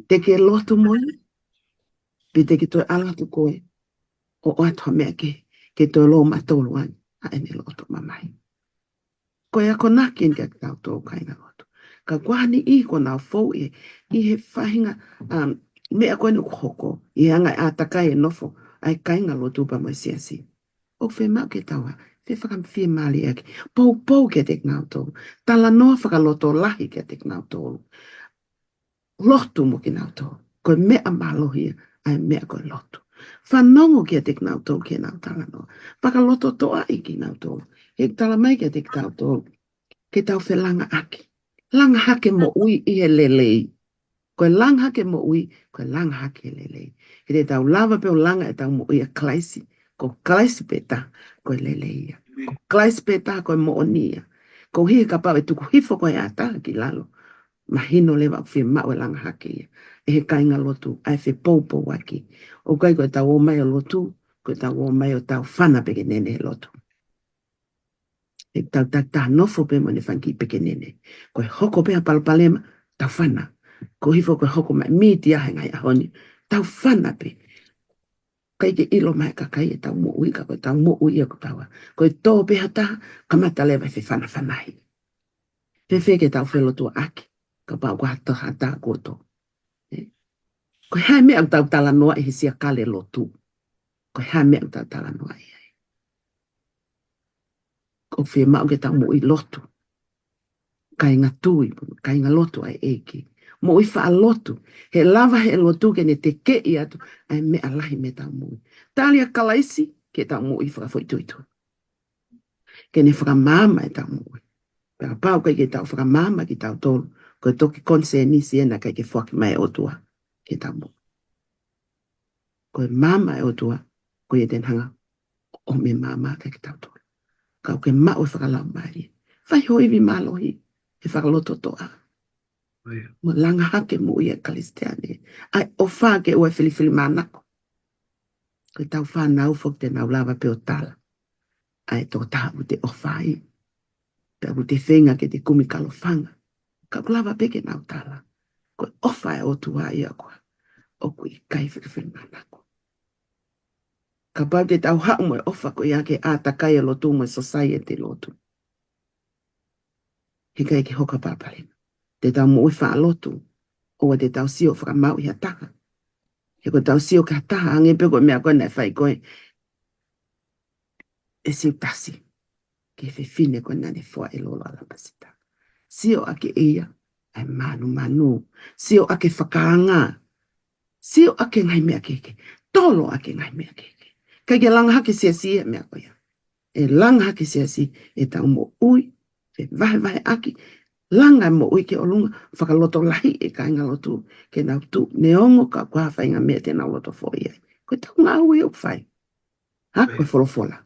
Te ke lotu mo ia, pe te ke toe ʻalu atu koe ʻo ʻoatu ha meʻa ke, ke toe lōmatolu ange ʻa ʻene loto mamahi. Ko e akonaki eni kiate kitautolu kāingalotu. Ka ko e niʻihi kuo nau fou ʻi, ʻi he faʻahinga, um, meʻa ko eni ʻoku hoko, ʻi he anga e ʻātakai e nofo ʻa e kāingalotu pea mo e siasi. ʻOku fiemaʻu ke tau ʻa, fefakafiemālieʻaki. Poupou kiate kinautolu. Talanoa fakalotolahi kiate kinautolu. Lotu mo kinautolu. Ko e meʻa mālohi ia ʻa e meʻa ko e lotu. Fanongo kiate kinautolu ki heʻenau talanoa. Fakalototoʻaʻi kinautolu. He talamai kiate kitautolu ke tau felangaʻaki. Langa hake moʻui ʻi he lelei. Ko e langa hake moʻui, ko e langa hake lelei. He te tau lava pē ʻo langa ʻetau moʻui ʻia Kalaisi. Ko Kalaisi pē taha ko e lelei ia. Ko Kalaisi pē taha ko e moʻoni ia. Koeʻuhi he kapau ʻe tuku hifo koe ʻe ha taha ki lalo, mahino leva ʻoku fiemaʻu e langa hake ia ʻe he kāingalotu, ʻa e fepoupouaki. ʻOku ʻikai ko ʻetau ō mai ʻo lotu, ko ʻetau ō mai ʻo tau fana pē ke nene he lotu. ʻE tau takitaha nofo pē mo ʻene fanga kiʻi pekenene. Ko e hoko pē ha palopalema, tau fana. Koeʻuhi foki ko e hoko mai mītia he ngaahi ʻaho ni, tau fana pē. ʻIkai ke ʻilo mai ʻe he kakai ʻetau moʻui, ka ko ʻetau moʻui ia ko taua. Ko e tō pē ha taha, kamata leva e fefanafanahi. Fēfē ke tau felotuaʻaki, kapau ko ha taha, ha taha kuo tō? Ē? Ko e hā e meʻa ʻoku tau talanoaʻi he siakale lotu? Ko e hā e meʻa ʻoku tau talanoaʻi ai? ʻOku fiemaʻu ke tau moʻui lotu. Kāinga tui, kāinga lotu ʻa e ʻEiki. Moʻui faʻa lotu. He lava he lotu ke ne tekeʻi atu ʻa e meʻa lahi mei heʻetau moʻui. Tali ʻa Kalaisi ki heʻetau moʻui fakafoʻituitui. Ke ne fakamaama ʻetau moʻui. Pea kapau ʻikai ke tau fakamaama kitautolu, ko e toki konisēnisi ena ʻikai ke foaki mai ʻe he ʻOtua ki heʻetau moʻui. Ko e maama ʻa e ʻOtua, ko ia te ne hanga ʻo ʻomai e maama kiate kitautolu. Ka ʻoku ke maʻu e fakalaumālie. Fai ho ivi mālohi, he fakalototoʻa. Mo langa hake moʻui ʻa e Kalisitiane. ʻA e ʻofa ke ʻoua ʻe filifilimānako. Ko ʻetau fānau foki te nau lava pē ʻo tala ʻa e tokotaha ʻoku te ʻofa ai. Pea ʻoku te feinga ke te kumi kalofanga. Ka ʻoku lava pē ke nau tala ko e ʻofa ʻa e ʻOtua ia ko ia ʻoku ʻikai filifilimānako. Kapau te tau haʻu mo e ʻofa ko ia ki he ʻātakai e lotu mo e sōsaieti lotu, heʻikai ke hoko ha palopalema. Te tau moʻui faʻa lotu, ʻoua te tau sio fakamaau ʻi ha taha. He ko ʻetau sio ki ha taha, hangē pē ko e meʻa ko ē naʻe fai ko ē ʻe Siutasi ki he fefine ko ē naʻa ne foa e lolo alapasita. Sio ʻaki ʻe ia ʻa e mānumanu. Sio ʻaki e fakaanga. Sio ʻaki e ngaahi meʻa kehekehe. Tolo ʻaki e ngaahi meʻa kehekehe. ʻIkai ke langa hake siasi e meʻa ko ia. ʻE langa hake siasi ʻetau moʻui, ʻe vahevaheʻaki, langa e moʻui ki ʻolunga, fakalotolahi e kāingalotu, ke nau tuʻu, neongo ka ko e hā ha faʻahinga meʻa te nau loto foʻi ai. Ko ʻetau ngāue ʻoku fai. Ako e folofola.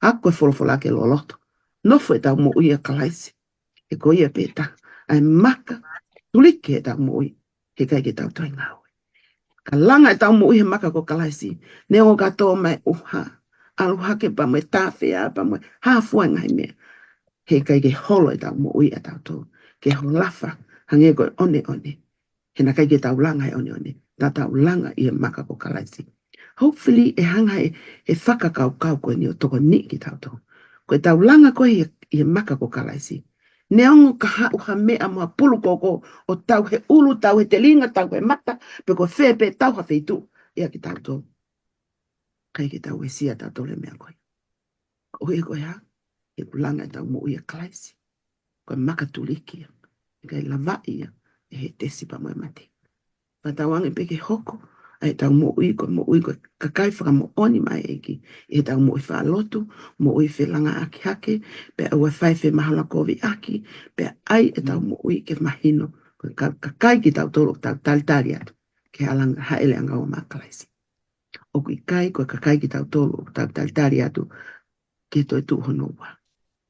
Ako e folofola ke loloto. Nofo ʻetau moʻui ʻia Kalaisi. He ko ia pē taha ʻa e maka tuliki ʻetau moʻui. Heʻikai ke tau toe ngāue. Ka langa ʻetau moʻui he maka ko Kalaisi. Neongo ka tō mai ʻuha, ʻalu hake pea mo e tāfea, pea mo e hā fua e ngaahi meʻa. Heʻikai ke holo ʻetau moʻui ʻatautolu. Ke holofa, hangē ko e ʻoneʻone. He naʻe ʻikai ke tau langa he ʻoneʻone. Naʻa tau langa ʻi he maka ko Kalaisi. Hopefully, ʻe hanga ʻe he fakakaukau ko eni ʻo tokoniʻi kitautolu. Ko ʻetau langa ko ē ʻi he, ʻi he maka ko Kalaisi. Neongo ka haʻu ha meʻa mo ha pulu koko ʻo tau he ʻulu, tau he telinga, tau he mata, pe ko fē pē, tau ha feituʻu ʻia kitautolu. ʻIkai ke tau uesia tautolu e meʻa ko ia. ʻOku ʻi he ko e hā? He ʻoku langa ʻetau moʻui ʻia Kalaisi. Ko e maka tuliki ia. ʻIkai lavaʻi ia ʻe he tesi pea mo e mate. Fakatauange pē ke hoko ʻa ʻetau moʻui, ko e moʻui ko e kakai fakamoʻoni maʻa e ʻEiki. ʻI heʻetau moʻui fakalotu, moʻui felangaʻaki hake, pea ʻoua ʻe fai femahalakoviʻaki, pea ʻai ʻetau moʻui ke mahino. Ko e ka-, kakai kitautolu ʻoku tau talitali atu. Ke hāʻele angaua maʻa Kalaisi. ʻOku ʻikai ko e kakai kitautolu ʻoku tau talitali atu ke toe tuʻu hono ua.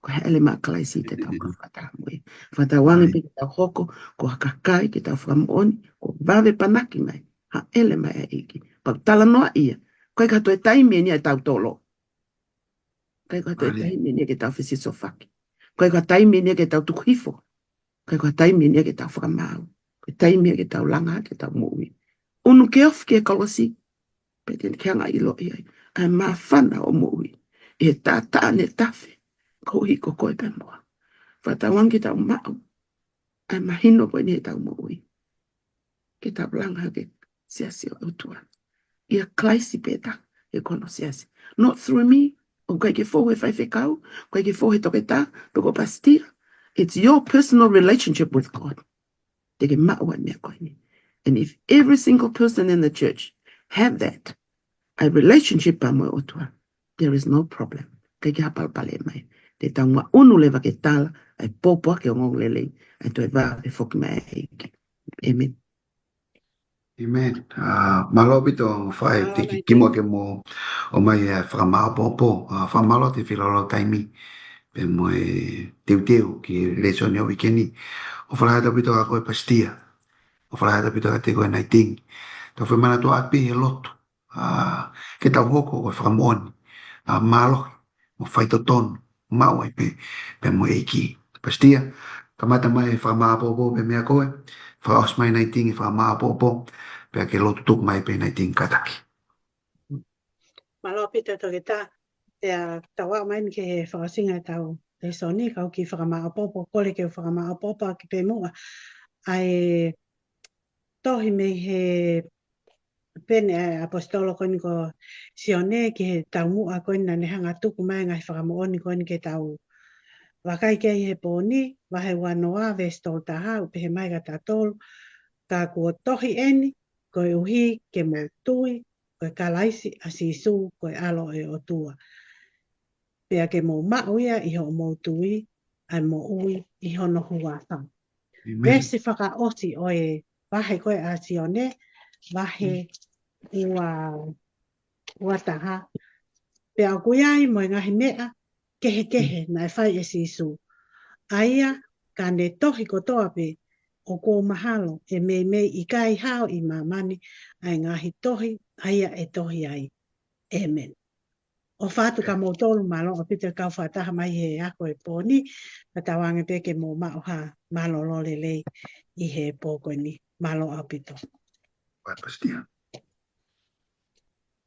Ko e hāʻele maʻa Kalaisi te tau kau fakataha mo ia. Fakatauange pē ke tau hoko, ko ha kakai ke tau fakamoʻoni, ko e vave panaki mai, hāʻele mai ʻa e ʻEiki. Pea talanoa ia, ʻikai ko ha toe taimi eni ia ʻetau tolo. ʻIkai ko ha toe taimi eni ia ke tau fesisofaki. ʻIkai ko ha taimi eni ia ke tau tuku hifo. ʻIkai ko ha taimi eni ia ke tau fakamaau. Ko e taimi ia ke tau langa, ke tau moʻui. ʻUnu ke ofi ki he kolosi. Pea te ne ke hanga ʻiloʻi ai ʻa e māfana ʻo moʻui. ʻI he taʻataʻa ne tafe. Koeʻuhi ko koe pea mo au. Fakatauange ke tau maʻu ʻa e mahino ko eni ʻetau moʻui. Ke tau langa hake siasi ʻo e ʻOtua. ʻIa Kalaisi pē taha ʻe kau siasi. Not through me. ʻOku ʻikai ke fou he faifekau, ʻoku ʻikai ke fou he toketā, pe ko pastor. It's your personal relationship with God. Te ke maʻu ʻa e meʻa ko eni. And if every single person in the church have that, a relationship pea mo e ʻOtua, there is no problem. ʻIkai ke ha palopalema ia. Te tau maʻu ʻunu leva ke tala ʻa e pōpoaki ʻo e ongoongolelei, ʻa e toe vave foki mai ʻa e ʻEiki. ʻĒmeni. ʻĒmeni. ʻĀ, mālō ʻaupito fai te ki, kimuʻa ke mou ʻomai e fakamaʻopoʻopo. ʻĀ, fakamālō atu e feilaulau taimi pea mo e teuteu ki he lēsoni ʻo e uike ni. ʻOfa lahi atu ʻaupito kia koe Pasitia. ʻOfa lahi atu ʻaupito kiate koe Naitingi. Tau fai manatu atu pē he lotu. ʻĀ, ke tau hoko ko e fakamoʻoni, ʻā, mālohi, mo faitotonu, maʻu ai pē, pea mo e ʻEiki. Pasitia, kamata mai e fakamaʻopoʻopo pea meia koe, fakaʻosi mai Naitingi e fakamaʻopoʻopo, pea ke lotu tuku mai pē Naitingi kātaki. Mālō ʻaupito Toketā, pea tau aʻu mai eni ki he fakaʻosinga ʻetau lēsoni, kau kiʻi fakamaʻopoʻopo, kole ke u fakamaʻopoʻopo ʻaki pē muʻa ʻa e tohi mei he pene ʻa e ʻaposetolo ko eni ko Sione ki he taumuʻa ko eni naʻa ne hanga ʻo tuku mai e ngaahi fakamoʻoni ko eni ke tau vakai ki ai he pō ni, vahe uanoa, veesi tolu taha, ʻoku pehē mai kia tautolu: Ka kuo tohi eni, koeʻuhi ke mou tui, ko e Kalaisi ʻa Sīsū, ko e ʻAlo ʻo e ʻOtua. Pea ke mou maʻu ia ʻi hoʻomou tui, ʻa e moʻui ʻi hono huafa. ʻĒmeni. Veesi fakaʻosi ʻo e vahe ko ē ʻa Sione, vahe ua, ua taha. Pea ʻoku ʻi ai mo e ngaahi meʻa kehekehe naʻe fai ʻe Sīsū, ʻa ia ka ne tohi kotoa pē, ʻoku ou mahalo ʻe meimei ʻikai hao ʻi māmani ʻa e ngaahi tohi ʻa ia ʻe tohi ai. ʻĒmeni. ʻOfa atu kia moutolu, mālō ʻaupito e kau fakataha mai he ako e pō ni, fakatauange pē ke mou maʻu ha mālōlō lelei ʻi he pō ko eni. Mālō ʻaupito.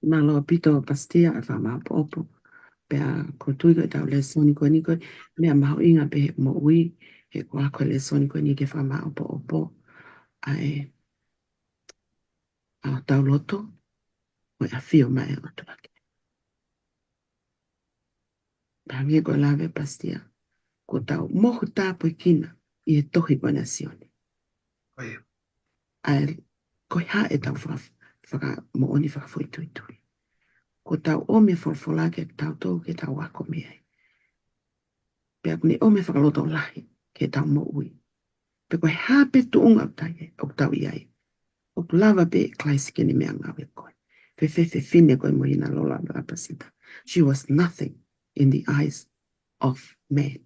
Mālō ʻaupito Pasitia e fakamaʻopoʻopo. Pea ʻoku ou tui ko ʻetau lēsoni ko eni ko e meʻa mahuʻinga pē he moʻui, he ko e ako e lēsoni ko eni ke fakamaʻopoʻopo ʻa e, ʻa hotau loto, mo e ʻafio mai ʻa e ʻOtua ki ai. Hangē ko e lave ʻa Pasitia, kuo tau mohu tāpuekina ʻi he tohi ko ena ʻa Sione. ʻA ia, ko e hā ʻetau faka-, fakamoʻoni fakafoʻituitui? Ko ʻetau ʻomi e folofola ke tau tō ke tau ako mei ai. Pea ʻoku ne ʻomi e fakalotolahi ke tau moʻui. Pea ko e hā pē tuʻunga ʻoku tau ʻi ai, ʻoku tau ʻi ai. ʻOku lava pē ʻe Kalaisi ke ne meʻangāue koe. Fēfē e fefine ko ē mo e hina lola ʻo ʻAlapasita. She was nothing in the eyes of man.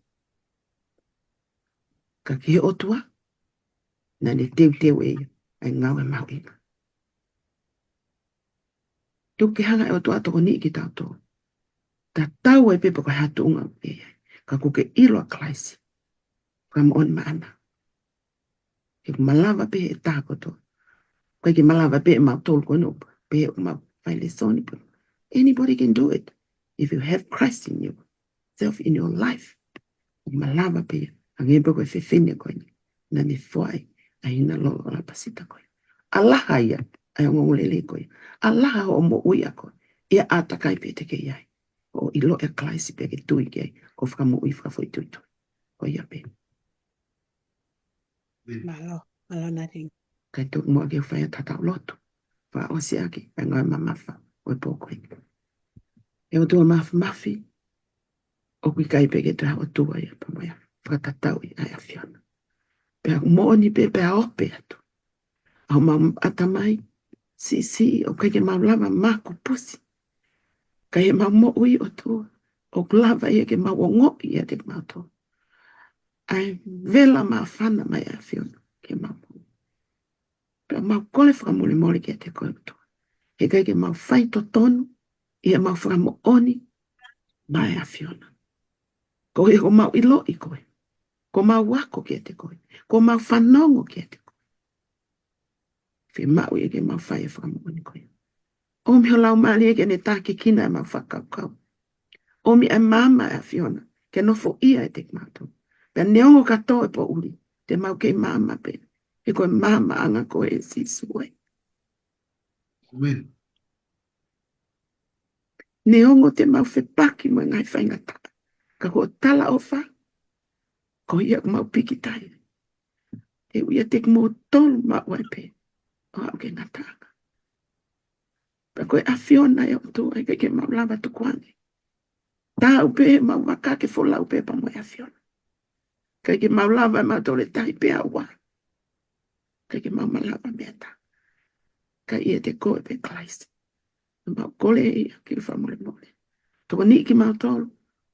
Ka ki he ʻOtua, naʻa ne teuteu ʻe ia ʻa e ngāue mahuʻinga. Tuku ke hanga ʻe he ʻOtua ʻo tokoniʻi kitautolu. Tatau ai pē pe ko e hā tuʻunga ʻoku ke ʻi ai. Ka ʻoku ke ʻilo ʻa Kalaisi. Fakamoʻoni maʻana. He ʻoku malava pē ʻe taha kotoa. ʻOku ʻikai ke malava pē ʻe mautolu ko eni, pē ʻoku mau fai lēsoni pē. Anybody can do it. If you have Christ in you, self in your life. ʻOku malava pē ia. Hangē pē ko e fefine ko eni. Naʻa ne foaʻi ʻa e hina lola ʻo ʻAlapasita ko ia. ʻAlaha ia ʻa e ongoongolelei ko ia. ʻAlaha hoʻo moʻui ʻa koe. ʻI he ʻātakai pē te ke ʻi ai. ʻO ʻiloʻi ʻa Kalaisi pea ke tui ki ai. Ko e fakamoʻui fakafoʻituitui. Ko ia pē. Mālō, mālō Naledi. Kae tuku muʻa ke u fai ʻa e tatau lotu. Fakaʻosi ʻaki ʻa e ngāue mamafa ʻo e pō ko eni. ʻE ʻOtua Māfimafi, ʻoku ʻikai pē ke toe ʻi ai ha ʻOtua ia pea mo ia fakatatau ʻi ʻa e ʻAfiona. Pea ʻoku moʻoni pē pea ope atu ʻa homau ʻatamai, siʻisiʻi, ʻoku ʻikai ke mau lava makupusi. Ka ʻi heʻemau moʻui ʻOtua, ʻoku lava ia ke mau ongoʻi ʻiate kimautolu ʻa e vela māfana mai ʻa e ʻAfiona ke mau moʻui. Pea mau kole fakamolemole kiate koe ʻOtua. He ʻikai ke mau fai totonu ʻi heʻemau fakamoʻoni maʻa e ʻAfiona. Ko ia ʻoku mau ʻiloʻi koe. ʻOku mau ako kiate koe. ʻOku mau fanongo kiate koe. Fiemaʻu ia ke mau fai e fakamoʻoni ko ia. ʻOmi ho Laumālie ke ne tākiekina ʻemau fakakaukau. ʻOmi ʻa e maama ʻa e ʻAfiona ke nofoʻia ʻiate kimautolu. Pea neongo kātoa e poʻuli, te mau kei maama pē. He ko e maamaʻanga ko ē ʻo Sīsū ē. ʻĒmeni. Neongo te mau fepaki mo e ngaahi faingataʻa, ka ko e talaʻofa, ko ia ʻoku mau pīkitai. He ʻoku ʻiate kimoutolu maʻu ai pē ʻo aʻu ki he ngataʻanga. Pea ko e ʻAfiona ʻe ʻOtua, ʻikai ke mau lava tukuange. Taau pē ʻemau vaka ke folau pē pea mo e ʻAfiona. ʻIkai ke mau lava ʻe mautolu ʻe tahi pē ʻa ua. ʻIkai ke mau malava meʻa ʻe taha. Ka ʻiate koe pē Kalaisi. Mau kole ia ke fakamolemole. Tokoniʻi kimautolu.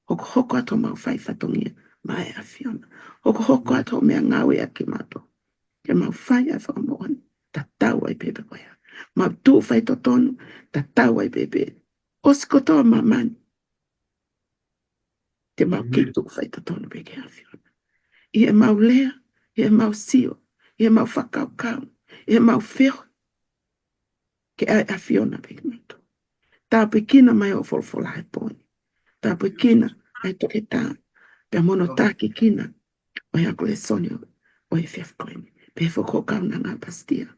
Hokohoko atu homau fai fatongia maʻa e ʻAfiona. Hokohoko atu hoʻo meʻangāue ʻiate kimautolu. Ke mau fai ʻa e fakamoʻoni. Tatau ai pē pe ko e hā. Mau tuʻu fai totonu. Tatau ai pē pe. ʻOsi kotoa māmani. Te mau kei tuʻu fai totonu pē ki he ʻAfiona. ʻI heʻemau lea, ʻi heʻemau sio, ʻi heʻemau fakakaukau, ʻi heʻemau feohi. Ke ʻai ʻAfiona pē kimautolu. Tāpuekina mai hoʻo folofola he pō ni. Tāpuekina ʻa e toketā. Pea mo hono tākiekina ʻo e ako lēsoni ʻo e efiafi ko eni. Pea foki ko e kaunanga ʻa Pasitia.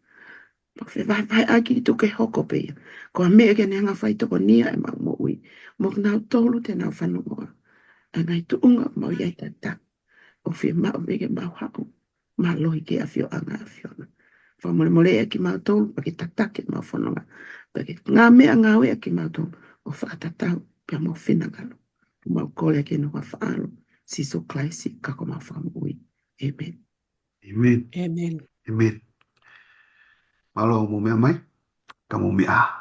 Mau fevahevaheʻaki tuku ke hoko pē ia. Ko ha meʻa ke ne hanga fai tokonia ʻemau moʻui. Mo kinautolu te nau fanongo. ʻA e ngaahi tuʻunga mau ʻi ai tatau. ʻOku fiemaʻu pē ke mau haʻu. Mālohi ki he ʻafioʻanga ʻa e ʻAfiona. Fakamolemoleʻi kimautolu, pea ke tataki ʻemau fononga. Pea ke ngaahi meʻangāue ʻa kimautolu. ʻO fakatatau, pea mo e finangalo. Mau kole ki he huafa ʻo Sīsū Kalaisi, ka ko homau Fakamoʻui. ʻĒmeni. ʻĒmeni. ʻĒmeni. ʻĒmeni. Mālō hoʻomou meʻa mai, ka mou meʻa.